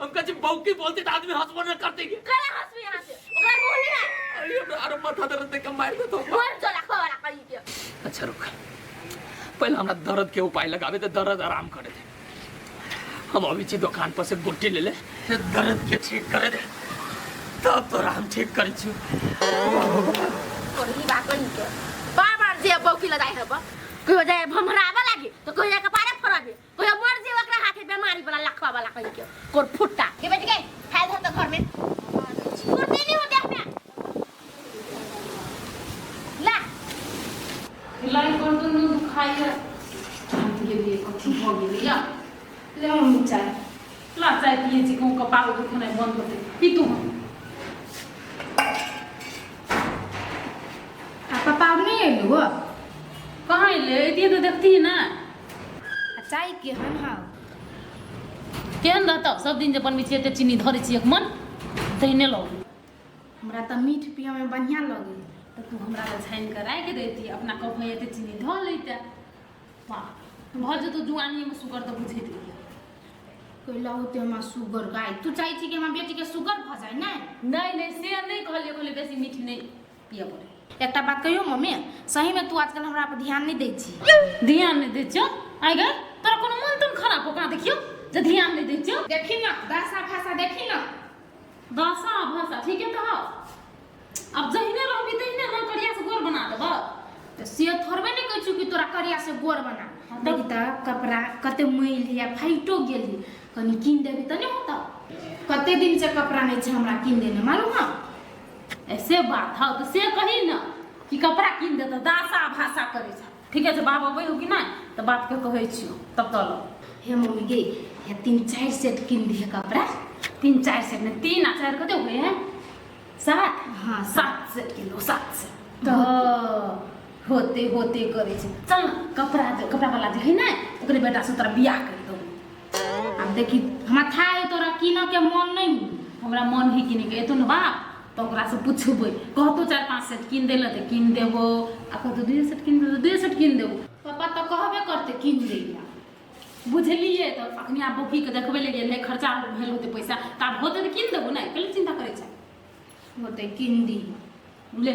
Speaker 3: हम कहै छी बौकी बोलते तऽ आदमी हंसबो न करते गे।
Speaker 2: कला हंसबी यहाँ से, ओकरा मुंह नहीं है।
Speaker 3: अरे हमरा आरो माथा दर्द देख के मारि देतो।
Speaker 2: मर जो लाखो वाला कही के।
Speaker 3: अच्छा रुक, पहले हमरा दर्द के उपाय लगाबे दे, दर्द आराम करे दे। हम अभी छी दुकान पर से गोटी ले ले, दर्द के ठीक करे दे, तब तोरा हम ठीक करै छी।
Speaker 2: करही बा कहीं के बार बार जे बौकी लगाई हब, कहियो जाए भमराबे लागी तो कहियो जाए कपारे फोड़ाबे, कहियो मर जे ओकरा हाथे बीमारी वाला लखवा वाला कहीं के कोर फुट्टा के बैठ गए फायदा होता घर में फुर्ती नहीं होते हमें ला
Speaker 1: लाइन कर दुनू दुखाइए गेलियै, कथी भऽ गेलै या?
Speaker 5: ले मम्मी चाय।
Speaker 1: ला चाय पियै छी, कहूँ कपार दुखेनाइ बंद होतै, पी तू।
Speaker 5: आ पापा आब नहि एलू हो?
Speaker 1: कहाँ एलै? एतियै तऽ देखतियै ने।
Speaker 5: आ चाय केहन हौ?
Speaker 1: केहन रहतौ, सब दिन जे बनबै छियै एते चीनी धरै छियै, एक मन दहिने लगै।
Speaker 5: हमरा तऽ मीठ पियऽमे बढ़िआँ लगै।
Speaker 1: तऽ तू हमरा लए छानि कऽ राखि दैती, अपना कप में एते चीनी धऽ लैते। वाह, भऽ जेतौ जुआनीमे सुगर तऽ बुझैत रहियै।
Speaker 5: कोइ होते हमरा सुगर गाय, तू चाहै छी कि हमरा बेटीके सुगर भऽ जाय? नहि
Speaker 1: नहि नहि, से नहि कहलियै, कहलियै बेसी मीठ नहि पियऽ पड़ै।
Speaker 5: एकटा बात कहियौ मम्मी, सहीमे तू आजकल हमरा पर ध्यान नहि दै छी।
Speaker 1: ध्यान नहि दै छियौ? आइ गै, तोरा कोनो मन तन खराब ओकरा देखियौ जे ध्यान नहि दै छियौ?
Speaker 5: देखी ने दशा भाषा, देखी ने
Speaker 1: दशा भाषा। ठीके तऽ हौ, आब जहिने रहबी तहिने ने करिया से गोर बना देबऽ।
Speaker 5: तऽ से थोड़बे नहि कहै छियौ कि तोरा करिया से गोर बना। देखी तऽ कपड़ा कते मैल है, फाइटो गेल है, कनि कीन देबी तऽ नहि होतौ? कते दिन से कपड़ा नहि छै हमरा कीन देने, मालूम हौ?
Speaker 1: ऐसे बात हौ तऽ से कही ने कि कपड़ा कीन देतौ, दासा भाषा करै छै। ठीके छै, बाप अबै हो कि नहि तऽ बापके कहै छियौ तब चलब।
Speaker 5: हे मम्मी गे, हे 3-4 सेट कीन दिहे कपड़ा।
Speaker 1: 3-4 सेट नहि, 3 आ 4 कते होइ है? 7।
Speaker 5: हाँ,
Speaker 1: 7 सेट किन दो, 7 सेट तऽ होते होते करै छै। चल ने, कपड़ा जे कपड़ा वाला जे है ने, ओकरे बेटा से तोरा बियाह करि दो।
Speaker 5: आब देखी, हमरा था है तोरा कीनऽ के मन नहीं है।
Speaker 1: हमरा मन है किने के, एतो ने बाप तऽ ओकरा से पुछबै, कहतो 4-5 सेट कीन देला तऽ कीन देबो, आ कहतो 2 सेट कीन देबो, 2 सेट कीन देबो।
Speaker 5: पापा तऽ कहबे करते कीन दैला।
Speaker 1: बुझलियै? तऽ अखनी आब बौकी के देखबै ले गेल है, खर्चा भेल होतै पैसा, तऽ आब होतै तऽ कीन देबो ने, कैले चिंता करै छै?
Speaker 5: होते कीन दी।
Speaker 1: ले।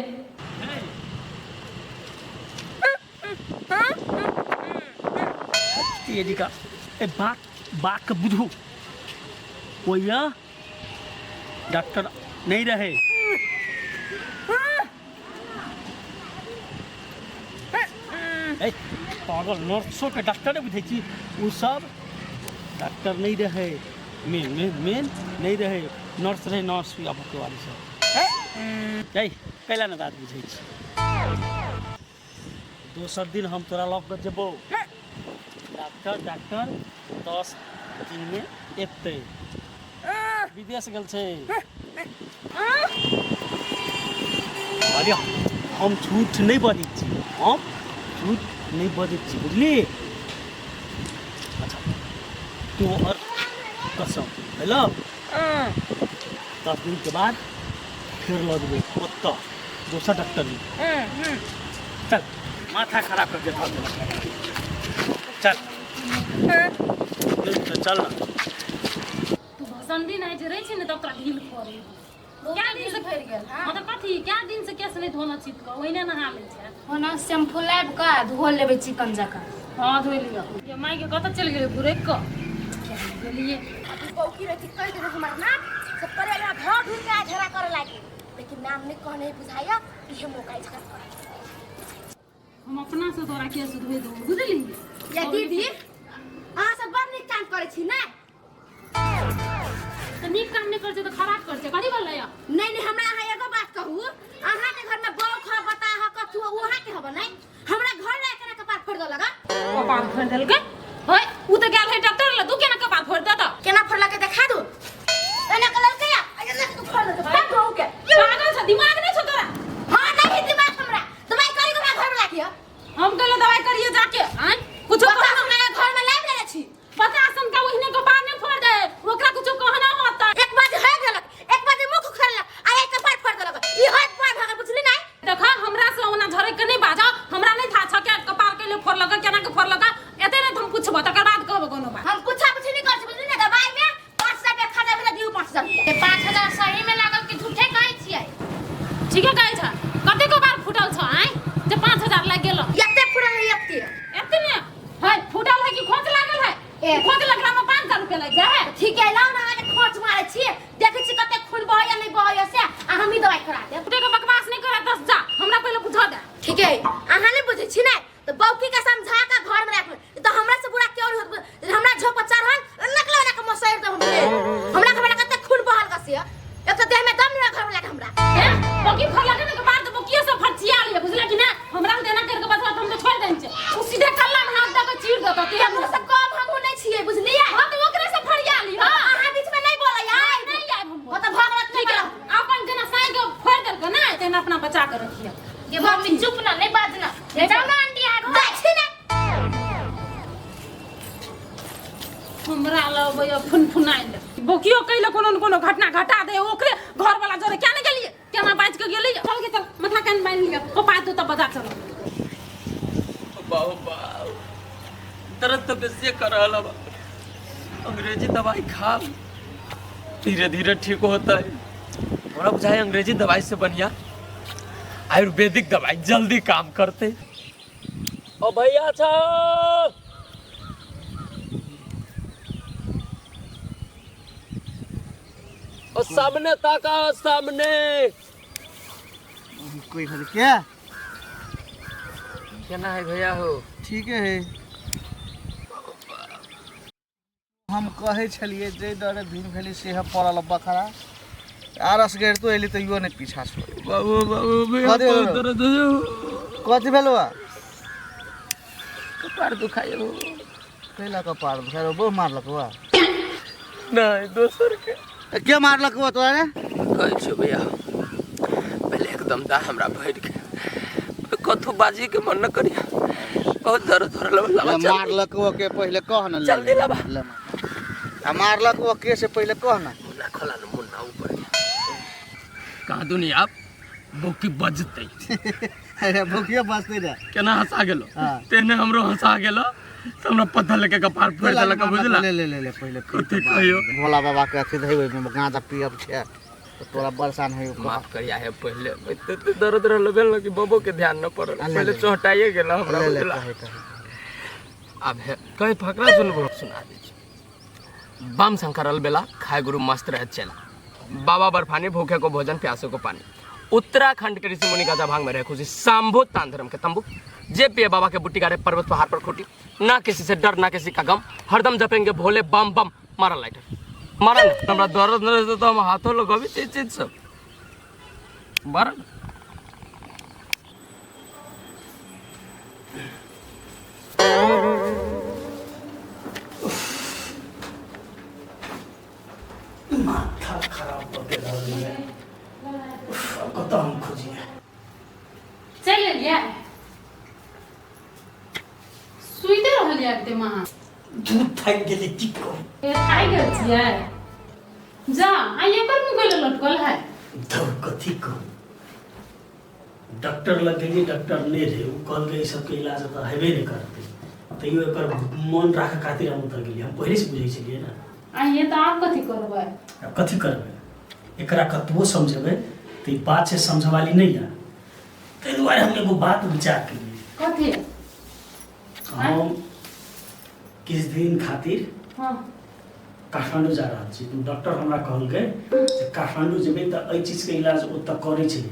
Speaker 4: तेरी का ए बात बात के बुझू, ओया डॉक्टर नहीं रहे। ए पागल, नर्सो के डॉक्टर नहीं बुझै छी। उ सब डॉक्टर नहीं रहे, मेन मेन मेन नहीं रहे, नर्स रहे, नर्स भी आबऽ के वाली सब। ए कैला ने बात बुझै छी? दोसर दिन हम तोरा लऽ कऽ जेबौ डॉक्टर। डॉक्टर 10 दिनमे एतै, विदेश गेल छै। अरे हम झूठ नहि बजै छी, हम झूठ नहि बजै छी, बुझली? अच्छा तोहर कसम, हेलो, 10 दिनके बाद फेर लऽ जेबै ओतऽ दोसर डॉक्टर लग। चल, माथा खराब करके धऽ देलक। चल चल ना।
Speaker 1: तू भसंदी नहि जे रहै छै ने, तब तोरा ढील पड़ै। क्या दिन से
Speaker 5: फरि गेल? हाँ।
Speaker 1: मतलब कथी, क्या दिन से केस नहि धोना छी कऽ, ओहिने नहा लै छै।
Speaker 5: ओना शैम्पू लाबि कऽ धो लेबै चिकन जकाँ।
Speaker 1: हाँ, धोइ लिअ। ये माय के कतऽ चलि गेलै घुरैक कऽ गेलियै?
Speaker 2: अभी बौकी रही कहि देने हमर नाम से परे हमरा घर ढूंढ के झगड़ा करे लागी, लेकिन नाम नहीं कहने बुझाया, इहे मौका झगड़ा करे।
Speaker 1: हम अपना से तोरा केस धोइ देबौ, बुझली?
Speaker 2: या दीदी, अहाँ सब बड़ नीक काम करै छी ने?
Speaker 1: तऽ नीक काम नहि करै छै तऽ खराब करै छै, कथी भेलै?
Speaker 2: नहीं नहीं, हमरा अहाँ एगो बात कहू, अहाँ के घर में बौख ह बता ह कथू ह, अहाँ के हब नहीं, हमरा घर ला केना कपार फोड़ देलक?
Speaker 1: कपार फोड़ि देलकै? है उ तऽ गेल है डॉक्टर लग, तू केना कपार फोड़ि देतौ?
Speaker 2: केना फोड़लक के देखा दू। एना के ललकै या एना के फोड़ देलकै, फेंक दू के।
Speaker 1: पागल छ? दिमाग नहि छौ तोरा?
Speaker 2: हां, नहीं दिमाग हमरा। दवाई करी के हमरा घर में लाखियो।
Speaker 1: हम कहले दवाई करिए जाके आँय कुछो
Speaker 2: बता,
Speaker 1: कहना।
Speaker 2: हमरा घर में लाबि लेने छी।
Speaker 1: पता सन का ओहिने कपार नहि फोड़ दे, ओकरा कुछो कहना होता।
Speaker 2: एक बार हो गेलक, एक बार मुख उखड़लक आ एक कपार फोड़ देलक, ई होत पार भगल, बुझली नहीं?
Speaker 1: देखा, हमरा से ओना झरक के नहीं बाजा, हमरा नहीं था छ के कपार के ले फोड़लक, केना के फोड़लक। एते नहीं हम पुछबो, तकर बाद कहबो कोनो। खोज लगला में 5000 रुपया लागि जाए है।
Speaker 2: ठीक है लाओ ना अहाँके खोच मारै छी देखै छी कते खून बहैया नहि बहैया से आ हमही दवाइ करा देब।
Speaker 1: के बकवास नहीं कर दस जा हमरा पहिले बुझा दे।
Speaker 2: ठीक है अहाँ नहि बुझै छी ने तऽ बौकी के समझा के घर में राखू तऽ हमरा से बुरा क्यों होत हमरा झोप चढ़ल नकला वाला के मसैर दे हमरे हमरा के बेटा कते खून बहल कसे एक तो देह में दम नहीं घर में लागे हमरा।
Speaker 1: हैं बौकी फर लगे के बाद बौकियो से फरचिया लिया बुझला कि ना हमरा के देना करके बदला हम तो छोड़ देन छे उ सीधे कल्ला में हाथ दे के चीर देतो ते
Speaker 2: हमरो से कम हमहु नहीं छियै बुझलियै।
Speaker 1: हां तो ओकरे से फरिया ली।
Speaker 2: हां अहाँ बीच में नहीं बोलै आइ
Speaker 1: नहीं आइ हम।
Speaker 2: ओ तऽ भगत
Speaker 1: ठीक है अपन जेना साई के फोड़ देलक ना तेना अपना बचा के रखिया।
Speaker 5: ये मम्मी चुप ना नहीं बाजना जाओ ना आंटी आ घर
Speaker 2: जाइ छी ने
Speaker 1: हमरा लबैया फुनफुनाइल बोकियो कैले कोनो न कोनो घटना घटा दे ओकरे घर वाला जरे क्या नहीं गेलिए केना बाज के गेलिए चल के चल माथा कान बांध लिया कपार तो तब बजा चल।
Speaker 3: बाबू बाबू दर्द तो बेसी कर रहल बा अंग्रेजी दवाई खा धीरे धीरे ठीक होता है। हमरा बुझाए अंग्रेजी दवाई से बढ़िया आयुर्वेदिक दवाई जल्दी काम करते। ओ भैया छो ओ सामने ताका सामने
Speaker 6: कोई घर क्या
Speaker 3: केना है भैया हो।
Speaker 6: ठीक है हम कहै छलियै जे डरे भीड़ भेलै से पड़ल बखरा आरस गेर तो एली तैयो नहीं पीछा छोड़।
Speaker 3: बाबू बाबू भैया
Speaker 6: कथी
Speaker 3: बहुत दर्द हो
Speaker 6: कथी भेलो
Speaker 3: कपार दुखाय हो।
Speaker 6: कैला कपार दुखाय बहु मारलक हुआ
Speaker 3: नहीं दोसर के
Speaker 6: के मारलक हुआ तोरा रे
Speaker 3: कहै छौ भैया पहले एकदम दा हमरा भरि के कथू बाजी के मन न करिया बहुत दर्द हो रहल बा।
Speaker 6: मारलक हुआ के पहले कह न
Speaker 3: जल्दी लाबा
Speaker 6: आ मारलक हुआ के से पहले कह न
Speaker 3: मुन्ना खोला न मुन्ना ऊपर कहाँ दुनिया बोकी बजतै।
Speaker 6: अरे भूखियो बजतै रे
Speaker 3: केना हंसा गेलो तेने हमरो हंसा गेलो तो हमरा पत्थर लेके कपार फोड़ देलक बुझला।
Speaker 6: ले ले ले ले पहले
Speaker 3: कथी कहियो
Speaker 6: भोला बाबा के अथी धइबै ओहिमे गांजा पियब छै तो तोरा बरसान होई।
Speaker 3: माफ करिया है पहले एते दर्द रहल भेल न कि बबो के ध्यान न पड़ल पहले चोटाइए गेल हमरा बुझला। अब है कहीं फकरा सुनबो सुना दै छी। बम शंकर अलबेला खाए गुरु मस्त रहत चला बाबा बर्फानी भूखे को भोजन प्यासे को पानी उत्तराखंड के ऋषि मुनि गाजा भांग में रहे खुशी सांभो तान धर्म के तंबू जे पिए बाबा के बुट्टी गारे पर्वत पहाड़ पर खोटी ना किसी से डर ना किसी का गम हरदम जपेंगे भोले बम बम। मारा लाइटर मारा ना हमरा दर्द न रहते तो हम हाथों लगबी चीज चीज सब मारा ना।
Speaker 4: माथा खराब कऽ के रहल है कतऽ हम खोजिए।
Speaker 1: चलि एलियै सुइते रहलियै एते महा
Speaker 4: दूध थाकि गेली की कहू।
Speaker 1: ए थाकि गेल छियै जा आ एकर मुँह कैले लटकल है।
Speaker 4: धौ कथी कहू डॉक्टर लग गेलियै डॉक्टर नहि रहै ओ कहलकै ई सबके इलाज तऽ हेबे नहि करतै तैयो एकर मन राखै खातिर हम उतर गेलियै हम पहिलेसँ बुझै छलियै ने।
Speaker 1: आ ये तऽ आब कथी करबै।
Speaker 4: आब कथी करबै एकरा कतबो समझेबै तऽ ई बात से समझवाली नहीं है ताहि दुआरे हम एगो बात विचार केलियै।
Speaker 1: कथी?
Speaker 4: हम किछु दिन खातिर
Speaker 1: हाँ
Speaker 4: काठमांडू जा रहल छी। डॉक्टर हमरा कहलकै जे काठमांडू जेबै तऽ एहि चीजके इलाज ओतऽ करै छै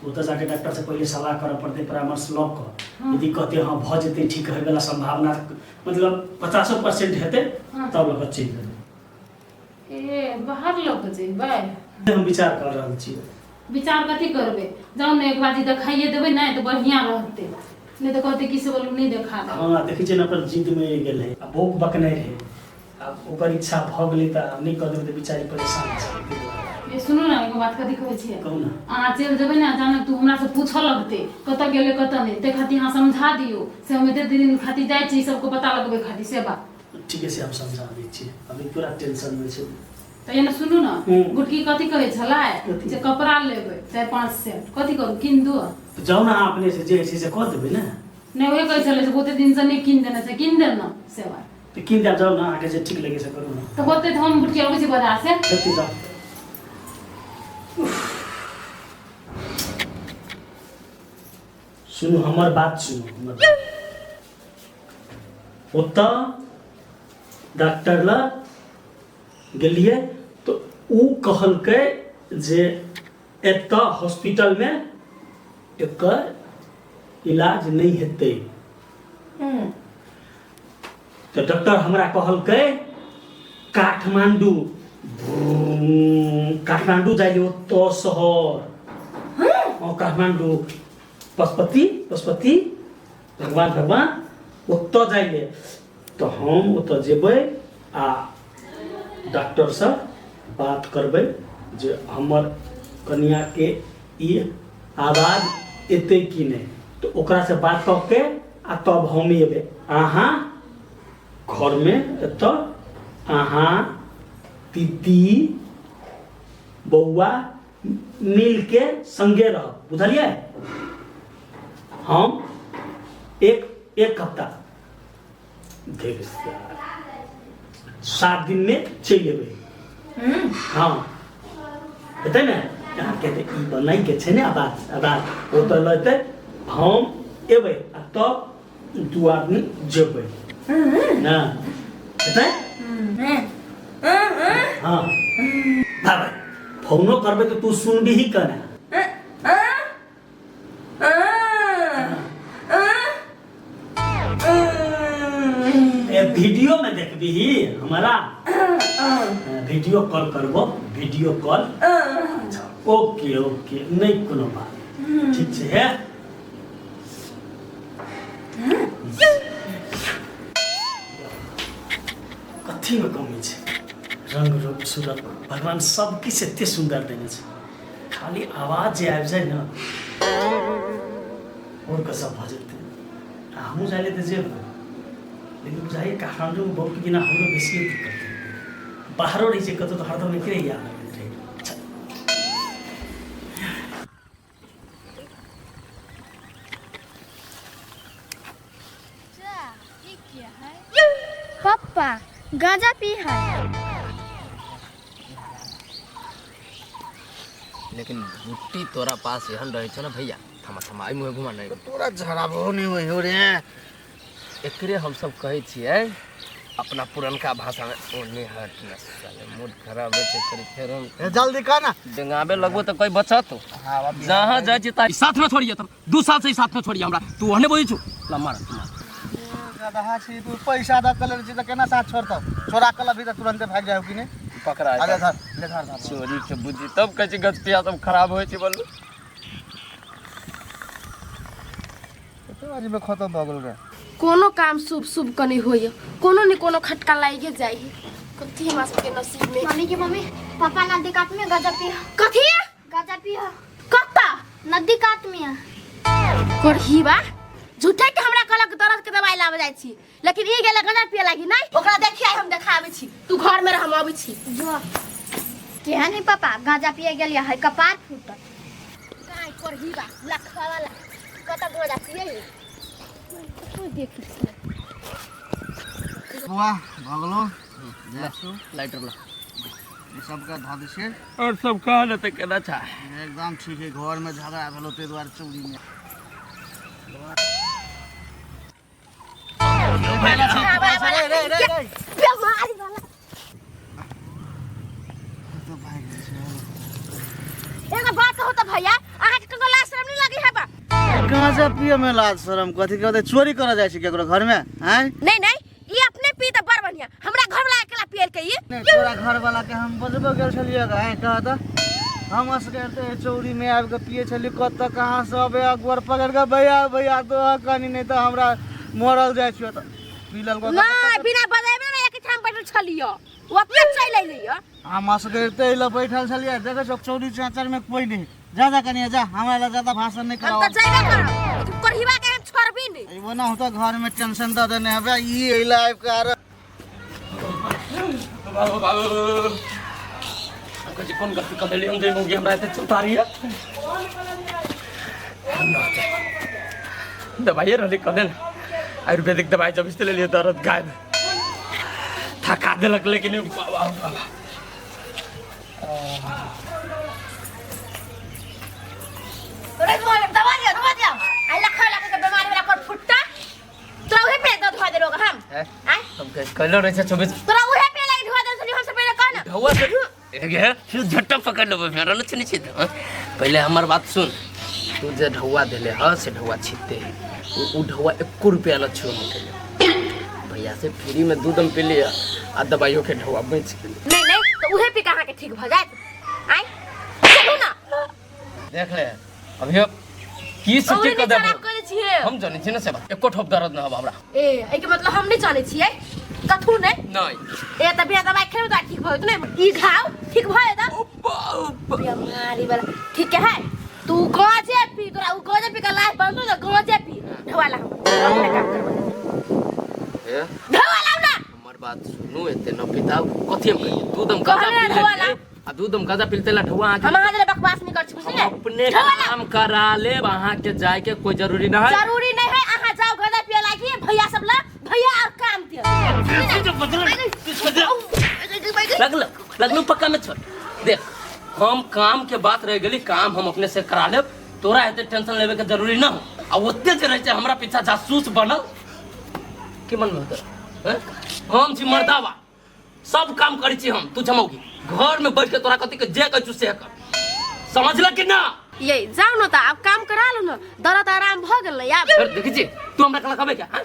Speaker 4: ओतऽ जाके डॉक्टर से पहिले सलाह करऽ पड़तै परामर्श लऽ कऽ यदि कहतै हँ भऽ जेतै ठीक होइवला सम्भावना मतलब 50% हेतै तब लऽ कऽ चलि जेबै।
Speaker 1: ए बाहर लऽ कऽ जेबै
Speaker 4: हम विचार कऽ रहल छी।
Speaker 1: विचार कथी करबै जाउ ने एक बाजी देखाइए देबै ने तऽ बढ़िआँ रहतै नहीं तऽ कहतै कि से बोलू नहीं देखा।
Speaker 4: हाँ देखै छियै ने अपन जिदमे गेल है आ बौक बकने रहै आब ओकर इच्छा भऽ गेलै तऽ आब नहि कऽ देबै तऽ बेचारी परेशान छै।
Speaker 1: ये सुनू ने एगो बात कथी कहै छियै
Speaker 4: कहू ना।
Speaker 1: अहाँ चलि जेबै ने अचानक तू हमरा से पूछऽ लगतै कतऽ गेलै कतऽ नहि ताहि खातिर अहाँ समझा दियौ से हम एते दिन खातिर जाइ छी सबके पता लगबै खातिर से बात।
Speaker 4: ठीक है से हम समझा दै छियै अभी पूरा टेंशन में छै।
Speaker 1: तऽ एने सुनू ने गुटकी कथी कहै छलै जे कपड़ा लेबै 4-5 सेट कथी करू कीन दू।
Speaker 4: तऽ जाउ ने अहाँ अपने से जे होइ छै से कऽ देबै ने।
Speaker 1: नहि उहे कहै छलै से बहुते दिन से नहि कीन देने छै कीन देब ने से बात।
Speaker 4: तऽ कीन देब जाउ ने अहाँके जे ठीक लगै से करू ने।
Speaker 1: तऽ होतै तऽ हम गुटकी अबै छी बाजार से।
Speaker 4: जल्दी जाउ। सुनू हमर बात सुनू हमर बात। ओतऽ डॉक्टर लग गेलियै तऽ ओ कहलकै जे एतऽ हॉस्पिटलमे एकर इलाज नहि हेतै। तऽ डॉक्टर हमरा कहलकै काठमांडू, काठमांडू जाइ ले, ओतऽ शहर। हँ, काठमांडू, पशुपति पशुपति भगवान भगवान, ओतऽ जाइ ले। तऽ हम ओतऽ जेबै आ डॉक्टरसँ बात करबै जे हमर कनियाके ई आवाज एतै कि नहि। तऽ ओकरासँ बात कऽ के आ तब हम एबै। अहाँ घरमे एतऽ अहाँ दीदी बौआ मिलके संगे रहब, बुझलियै? हम एक एक हफ्ता देख 7 दिन में चलि एबै। हँ, हेतै ने अहाँके? तऽ ई बनैके छै ने आवाज, आवाज ओतऽ लेतै। हम एबै आ तब दू आदमी जेबै ना, हेतै? हँ बाबा, फोनो करबै तऽ तू सुनबिही केना? ए वीडियो में देखबिही हमारा? वीडियो कॉल करबो, वीडियो कॉल। अच्छा, ओके ओके, नहीं कोनो बात, ठीक छै। हे, कथी में कमी छै? रंग रूप सूरत भगवान सब किछु एते सुंदर देने छै, खाली आवाज जे आबि जाय ने, और कसम भऽ जेतै। आ हमहूँ जाय लए तऽ जेबै, लेकिन बुझाइए काठमाण्डूमे बहुत बिना हमरो बेसिए दिक्कत है। बाहरो रहै छै कतहु तऽ हरदम एकरे याद आबैत रहै। अच्छा।
Speaker 7: पप्पा गांजा पी है।
Speaker 3: लेकिन बुट्टी तोरा पास एहन रहै छौ ने भैया। थमा थमा, एहि मुँहे घुमा। नहि
Speaker 6: तोरा झड़ाबो नहि होइ हो रे।
Speaker 3: एकरे हमसब कहै छियै अपना पुरनका भाषामे ओने हट न साले, मूड खराब होइ छै करी फेर हम।
Speaker 6: ए, जल्दी कह ना।
Speaker 3: डेंगाबे लगबो तऽ कोई बचत? जहाँ जाइ छी ता साथ में छोड़िए, तब 2 साल से ही साथ में छोड़िए हमरा। तू ओहने बोलै छु, ला मार मार।
Speaker 6: गदहा छी तू, पैसा दऽ के लेने छी तऽ केना साथ छोड़तौ? चोरा के लभी तऽ तुरंते भागि जाय कि नहि?
Speaker 3: पकड़ा।
Speaker 6: अरे धर ले, धर धर।
Speaker 3: चोरी के बुद्धि, तब कहै छी गचपिया सब खराब होइ छै। बोलू।
Speaker 6: कते बारी में खत्म भऽ गेल रे।
Speaker 2: कोनो काम शुभ शुभ कनी होइए, कोनो ने कोनो खटका लागे जाइ है। कथी हमरा सबके नसीब में?
Speaker 7: मम्मी के मम्मी, पापा नदी कात में गांजा पी।
Speaker 2: कथी?
Speaker 7: गांजा पी।
Speaker 2: कत्ता?
Speaker 7: नदी कात में।
Speaker 2: करहीबा झूठे के हमरा कहलक दर्द के दवाई लाबे जाइ छी, लेकिन ई गेल गांजा पिए लागी। नहीं, ओकरा देखिए, हम देखाबै छी। तू घर में रह, हम अबै छी।
Speaker 7: जो केहन है पापा गांजा पिए गेल है, कपार फूटल।
Speaker 2: काय करहीबा लखवा वाला कत गांजा पिए है, तू देख छी।
Speaker 6: बुआ भऽ गेलो, जासु।
Speaker 3: लाइटर ला।
Speaker 6: ई सबके धऽ दै छियै।
Speaker 3: और सब कह ने तऽ केना छा?
Speaker 6: एकदम ठीक है। घर में झगड़ा भेलो ताहि दुआरे चोरी में। रे रे रे रे।
Speaker 2: बेमारी वाला।
Speaker 6: तो भागि गेल छै।
Speaker 2: एगो बात कहू तऽ भैया, अहाँके ककरो लाज शरम नहीं लगी है बा?
Speaker 6: गांजा पिए में लाज शरम कथी के होतै? चोरी करऽ जाइ छै केकरो घर में आँय?
Speaker 2: नहीं नहीं, ई अपने पी तऽ बड़ बढ़िया, हमरा घर वाला अकेला पियल के ई।
Speaker 6: नहि, तोरा घर वाला के हम बजबो गेल छलियै आँय? कह तऽ, हम असगर तऽ चौरी में आबि कऽ पिए छलियै, कतऽ कहाँ से अबे गोर पकड़ कऽ, भैया भैया तो कनी नहि तऽ हमरा मरल जाइ छियो, तऽ पी लेलको।
Speaker 2: नहीं, बिना बजेबे में एक ठाम बैठल छलियो, ओ अपने चलि अइलियो।
Speaker 6: हम असगर तऽ एहि लए बैठल छलियै, देखै छौ चौरी चाचर में कोई नहीं। जा जा कनिया जा, हमरा लए ज्यादा भाषण नहीं
Speaker 2: हम
Speaker 6: कराओ।
Speaker 2: तऽ जइबे करब, लेकिन करहिबा के हम छोड़बी नहीं।
Speaker 6: अइबो ना होता, घर में टेंशन दऽ देने हबे ई एहि लए आबि कऽ आर।
Speaker 3: बाबू बाबू, कहै छी कोन गलती कऽ देलियै हम जे मौगी हमरा एते चुतारी है? दवाइए रहलै कऽ ने, आयुर्वेदिक दवाई जब से लेलियै दर्द गायब। थका देलक लेकिन बाबा बाबा।
Speaker 2: रे दवा दिया, दवा दिया। आ लखा लखा के बीमारी वाला पर फुट्टा तोरा उहे पे दर्द हो। देलो हम
Speaker 3: हैं?
Speaker 2: आय
Speaker 3: हम कहलो रहै छै 24
Speaker 2: तोरा उहे पे लागी ढुआ देल छलियो हमसे पहिले कह ना
Speaker 3: ढौआ से गे फिर झट्टा पकड़ लेबै मेरा न चनी छी पहिले हमर बात सुन तू जे ढौआ देले ह से ढौआ छिते उ ढौआ एको रुपया न छुओ हम भैया से फ्री में दूध हम पी लिया आ दवाइयों के ढौआ बच गेल
Speaker 2: नहीं नहीं तो उहे पी के अहाँ के ठीक भ जायत आय चलू ना
Speaker 3: देख ले अभी की
Speaker 2: औरे
Speaker 3: सच्ची
Speaker 2: नहीं
Speaker 3: कदम
Speaker 2: खराब करै छियै
Speaker 3: हम जानै छी ना से बात एको ठोप दर्द न हब हमरा
Speaker 2: ए एहिके मतलब हम नहीं जानै छियै कथू नहीं
Speaker 3: नहीं
Speaker 2: ए त बिना दवाई खेबै त ठीक भ जेतै नहीं ई घाव ठीक भ जेतै बीमारी वाला ठीक है तू गांजे पी तोरा उ गांजे पी के लाइफ बनतो त गांजे पी ढवा ला हम अपने काम करबै
Speaker 3: ए
Speaker 2: ढवा लाउ ना
Speaker 3: हमर बात सुनू एते न पिताऊ कथी हम कहिए दूध हम गांजा
Speaker 2: कहले
Speaker 3: पी
Speaker 2: ढौआ
Speaker 3: लेलियै आ दूध हम गांजा पीलते ला ढौआ
Speaker 2: हम अहाँ जरे बकवास नहीं कर छी बुझलियै
Speaker 3: अपने
Speaker 2: ढौआ ला
Speaker 3: काम करा लेब अहाँ के जाय के कोई जरूरी न है
Speaker 2: जरूरी नहीं है अहाँ जाओ गांजा पिए लागी भैया सब ला भैया और काम दियो
Speaker 3: लगल लगलू पक्का में छोड़ देख हम काम के बात रह गेली काम हम अपने से करा लेब तोरा एते टेंशन लेवे के जरूरी न हो आ ओते जे रहै छै हमरा पीछा जासूस बनल के मन में होतै हैं? हम छी मर्दावा सब काम करै छी हम तू जमौगी घर में बैठ के तोरा कथी के जे कहै छु से कर समझल कि ना
Speaker 2: ये जाओ न त आब काम करा लो न दर्द आराम भ गेल आब
Speaker 3: फिर देखै छी तू हमरा कला कहबै क्या हैं?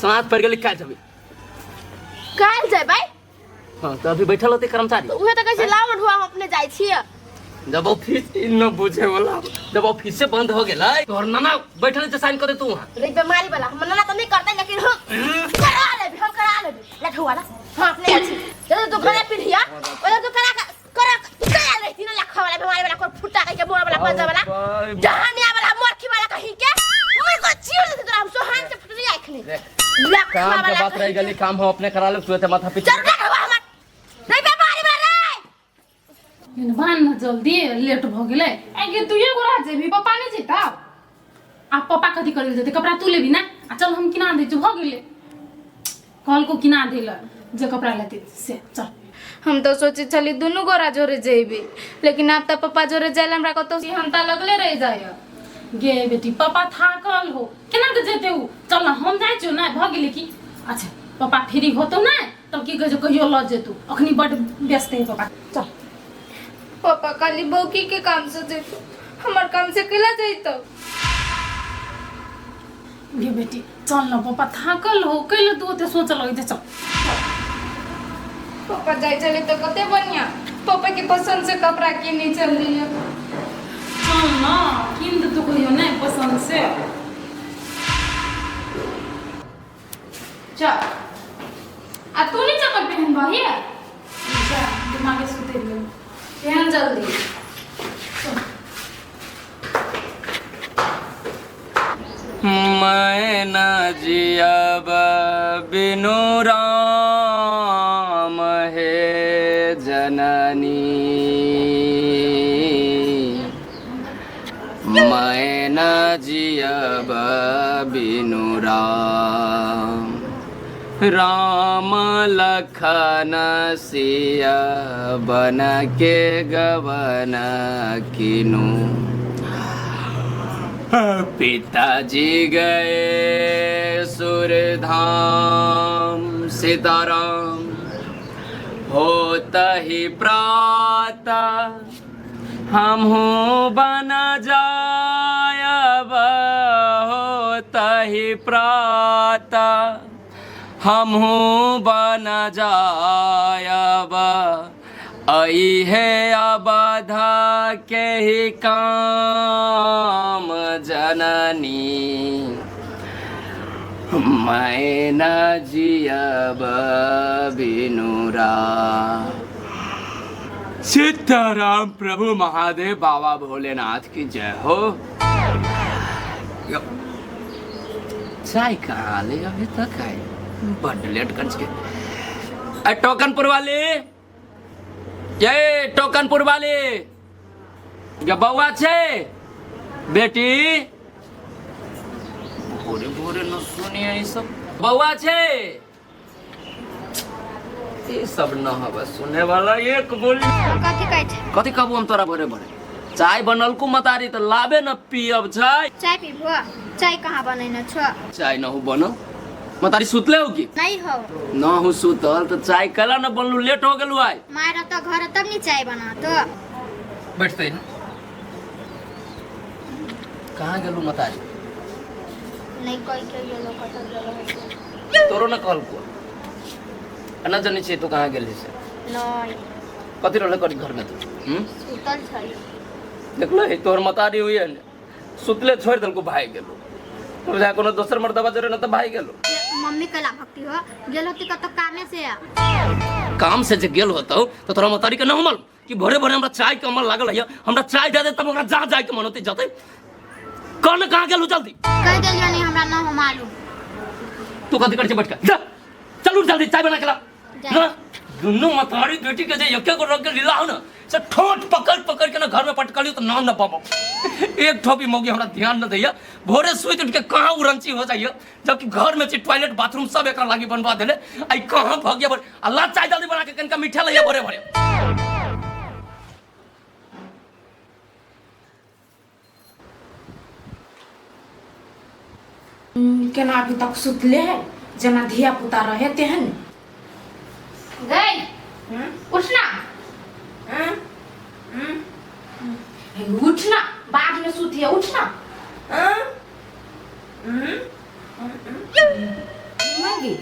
Speaker 3: साँझ पड़ि गेलै काल्हि जेबै
Speaker 2: काल्हि जेबै
Speaker 3: हाँ तो अभी बैठल होते कर्मचारी
Speaker 2: उहे त कहै छै लाउ न ढुआ हम अपने जाइ छियै
Speaker 3: जब ऑफिस ई न बुझे वाला जब ऑफिस से बंद हो गेलै तोहर नाना बैठल छै साइन कर दे तू वहाँ
Speaker 2: रे बीमारी वाला हम नाना त नहीं करतै लेकिन हम करा लेबै हम करा लेबै लठुआ वाला हम अपने जाइ छी जब तू घरे पिन्हिया ओए तू करा करा करा रहती न लखा वाला बीमारी वाला कोई फुटा कहीं के मोर वाला पंजा वाला जहानिया वाला मोरखी वाला कहीं के मोर को चीर देते तोरा हम सोहान से फुटली आखनी
Speaker 3: देख,
Speaker 2: लखवा
Speaker 3: काम के
Speaker 2: वाला
Speaker 3: बात रह गेली काम हम अपने करा लेब तू एते माथा पीट
Speaker 2: चल लठुआ हमर रे बीमारी वाला रे
Speaker 1: बान न जल्दी लेट भ गेलै आइ तू एगो रह जेबही पप्पा नहि जेता आ पप्पा कथी करै जेतै कपड़ा तू लेबही ना आ चल हम किना दै छियौ भऽ गेलै कहलको किना दै लए जे कपड़ा लेतै से चल
Speaker 5: हम तो सोचे छली दुनू गोरा जोरे जेबे लेकिन आब तऽ पप्पा जोरे जाय हमरा कतौ हम तऽ लगले रह जाय
Speaker 1: गे बेटी पप्पा थाकल हो केना के जेतै उ चल ना हम जाइ छियौ ना भऽ गेलै की अच्छा पप्पा फ्री होतौ ना तब की कहै छै कहियो लऽ जेतौ अखनी बड व्यस्त है पप्पा चल
Speaker 5: पापा खाली बौकी के काम से जेतो हमर काम से केला जैतो
Speaker 1: गे बेटी चल ना पप्पा थाकल हो कैले तू ओते सोच लगै छै चल
Speaker 5: पापा जाय चले तो कते बढ़िया पापा के पसंद से कपड़ा किने चलिए
Speaker 1: चल ना किन देतौ कहियो नहि पसंद से
Speaker 5: चल आ तू नहीं चप्पल पहन बही
Speaker 1: जा दिमागे सुतरि गेल
Speaker 5: पहन जल्दी
Speaker 3: मैं न जियब बिनु राम हे जननी मैं न जियब बिनु राम राम लखन सिया बन के गवन किनु पिताजी गए सुरधाम सीताराम होत ही प्राता हमहूँ बन जायब होत ही प्राता हमहूँ बन जायब अइहे अबधा के ही काम जननी मैं न जियब बिनु राम सीताराम प्रभु महादेव बाबा भोलेनाथ की जय हो चाय कहाँ ले अभी तक आई बड लेट कर के ए टोकनपुर वाली ये टोकनपुर वाली ये बउआ छे बेटी भोरे भोरे न सुनिए ई सब बउआ छे ई सब न हवे सुने वाला एक बोली
Speaker 7: कथी कहै छै
Speaker 3: कथी कहबू हम तोरा भोरे भोरे चाय बनल को मतारी त लाबे न पियब चाय
Speaker 7: चाय पीबो चाय कहाँ बनेने छो
Speaker 3: चाय न हो बनल मतारी सुतले हो की?
Speaker 7: नहीं हो।
Speaker 3: न हूँ सुतल तो चाय कला न बनलू, लेट हो गेलू आइ।
Speaker 7: माय रहतो घर तब नहीं चाय बना तो।
Speaker 3: बैठते हैं। कहाँ गेलू मतारी?
Speaker 7: नहीं कोई के ये लोग कतौ गेल है।
Speaker 3: तोरो न कहल को न जानी छे तो कहाँ गेली से?
Speaker 7: नहीं।
Speaker 3: कथी रहले करी घर में तू?
Speaker 7: सुतल छली।
Speaker 3: देखलो हे तोहर मतारी हुई है सुतले छोड़ देलको भाग गेलो। तोर जा कोनो दोसर मर्दबा जरे न त भाग गेलो।
Speaker 7: मम्मी कला भक्ति हो गेल होती कतौ कामे से।
Speaker 3: काम से जे गेल होतौ त तोरा मतारी के न हमल कि भोरे भोरे हमरा चाय के अमल लागल है, हमरा चाय दे दे तब ओकरा जा जाय के मन होतै जतै। कौन कहाँ गेलू जल्दी?
Speaker 7: कह देलियो नहीं हमरा न हो मालूम।
Speaker 3: तू कथी करै छै बैठ के? जा चल उठ जल्दी चाय बना के ला।
Speaker 7: जा।
Speaker 3: ना दुनू मतारी बेटी के जे एके गो रंग के लीला हो न से ठोट पकड़ पकड़ के ना घर में पटकलियो तो नाम न पाबो। एक ठोपी मौगी हमरा ध्यान न दैया, भोरे सुति उठ के कहाँ उड़ंची हो जाइए, जबकि घर में टॉयलेट बाथरूम सब एक लागी बनवा देले। आई कहाँ भग गया भोरे? अल्लाह चाय जल्दी बना के कनका मीठा लैया भोरे भोरे।
Speaker 5: केना अभी तक सुतले है जेना धिया पुता रहे तेहन।
Speaker 2: गई उठना
Speaker 5: उठना बाद में सुतिए उठना। मांगी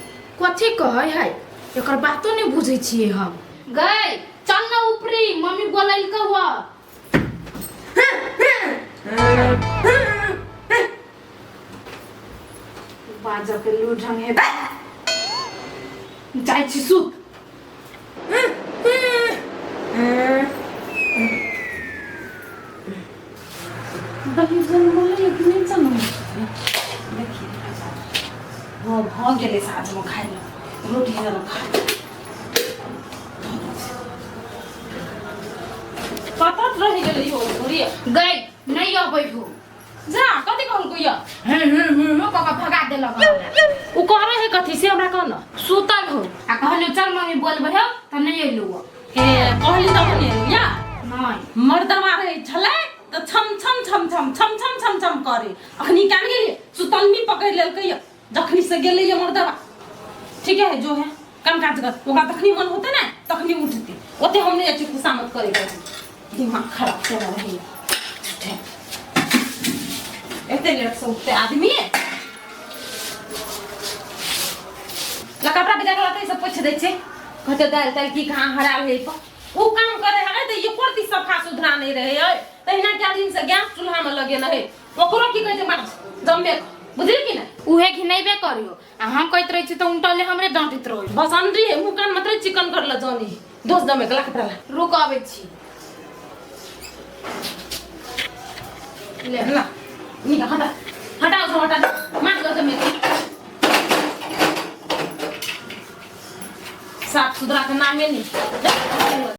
Speaker 5: कथी कहै है एकर बातो नहीं बुझै छियै हम।
Speaker 1: गई चल ना ऊपरी मम्मी बोलैलकै हुआ।
Speaker 5: बाजऽ के लू ढंग है जाइ छी सुत।
Speaker 1: दही जन बोलैए कि नहि जन? देखिए हाँ भऽ गेलै साँझमे खाइ लए रोटी जेना खाइ कतऽ रहि गेलै यौ बुढ़िया?
Speaker 5: गई नहीं अबै हो।
Speaker 1: जा कथी कहलकै यौ?
Speaker 5: हूं हूं हूं हूं कऽ कऽ भगा देलक हमरा।
Speaker 1: ओ कहै है कथी से हमरा कह न।
Speaker 5: सुतल हो आ कहलियो चल मम्मी बोलबै हो तऽ नहीं अयलू।
Speaker 1: हे कहली तब ने एलू या?
Speaker 5: नहीं।
Speaker 1: मर्दवा रहै छलै तऽ छम छम छम छम छम छम छम छम करे, अखनी केना गेलियै सुतलमी पकड़ि लेलकै यऽ जखनी से गेलै यऽ मर्दवा। ठीक है जो है काम काज कर, ओकरा तखनी मन होतै ने तखनी उठतै, ओते हम नहि जाइ छी खुशामद करे के, दिमाग खराब केने रहैया। एते लेट से उठते आदमी। ला कपड़ा बिदा के लाते सब पोछि दै छै, कहते दालि तालि की कहाँ हरायल है पर उ काम करे है तऽ एको रत्ती सफा सुथरा नहीं रहे है। तहिना कए दिन से गैस चूल्हा में लगेने है, ओकरो की कहै छै मार जम्मे बुझली कि नहीं?
Speaker 5: उहे घिनैबे करियो आ हम कहैत रहै छी तऽ उनटले हमरे डाँटैत रहै।
Speaker 1: बस अंदरी है मुँह कान मात्र चिकन करल जानी दोस्त जमे के ला कपड़ा ला।
Speaker 5: रुक अबै छी।
Speaker 1: ले ला निका हटा हटा उसको हटा दे मार दो जमे के। साफ सुथरा के नामे नहीं।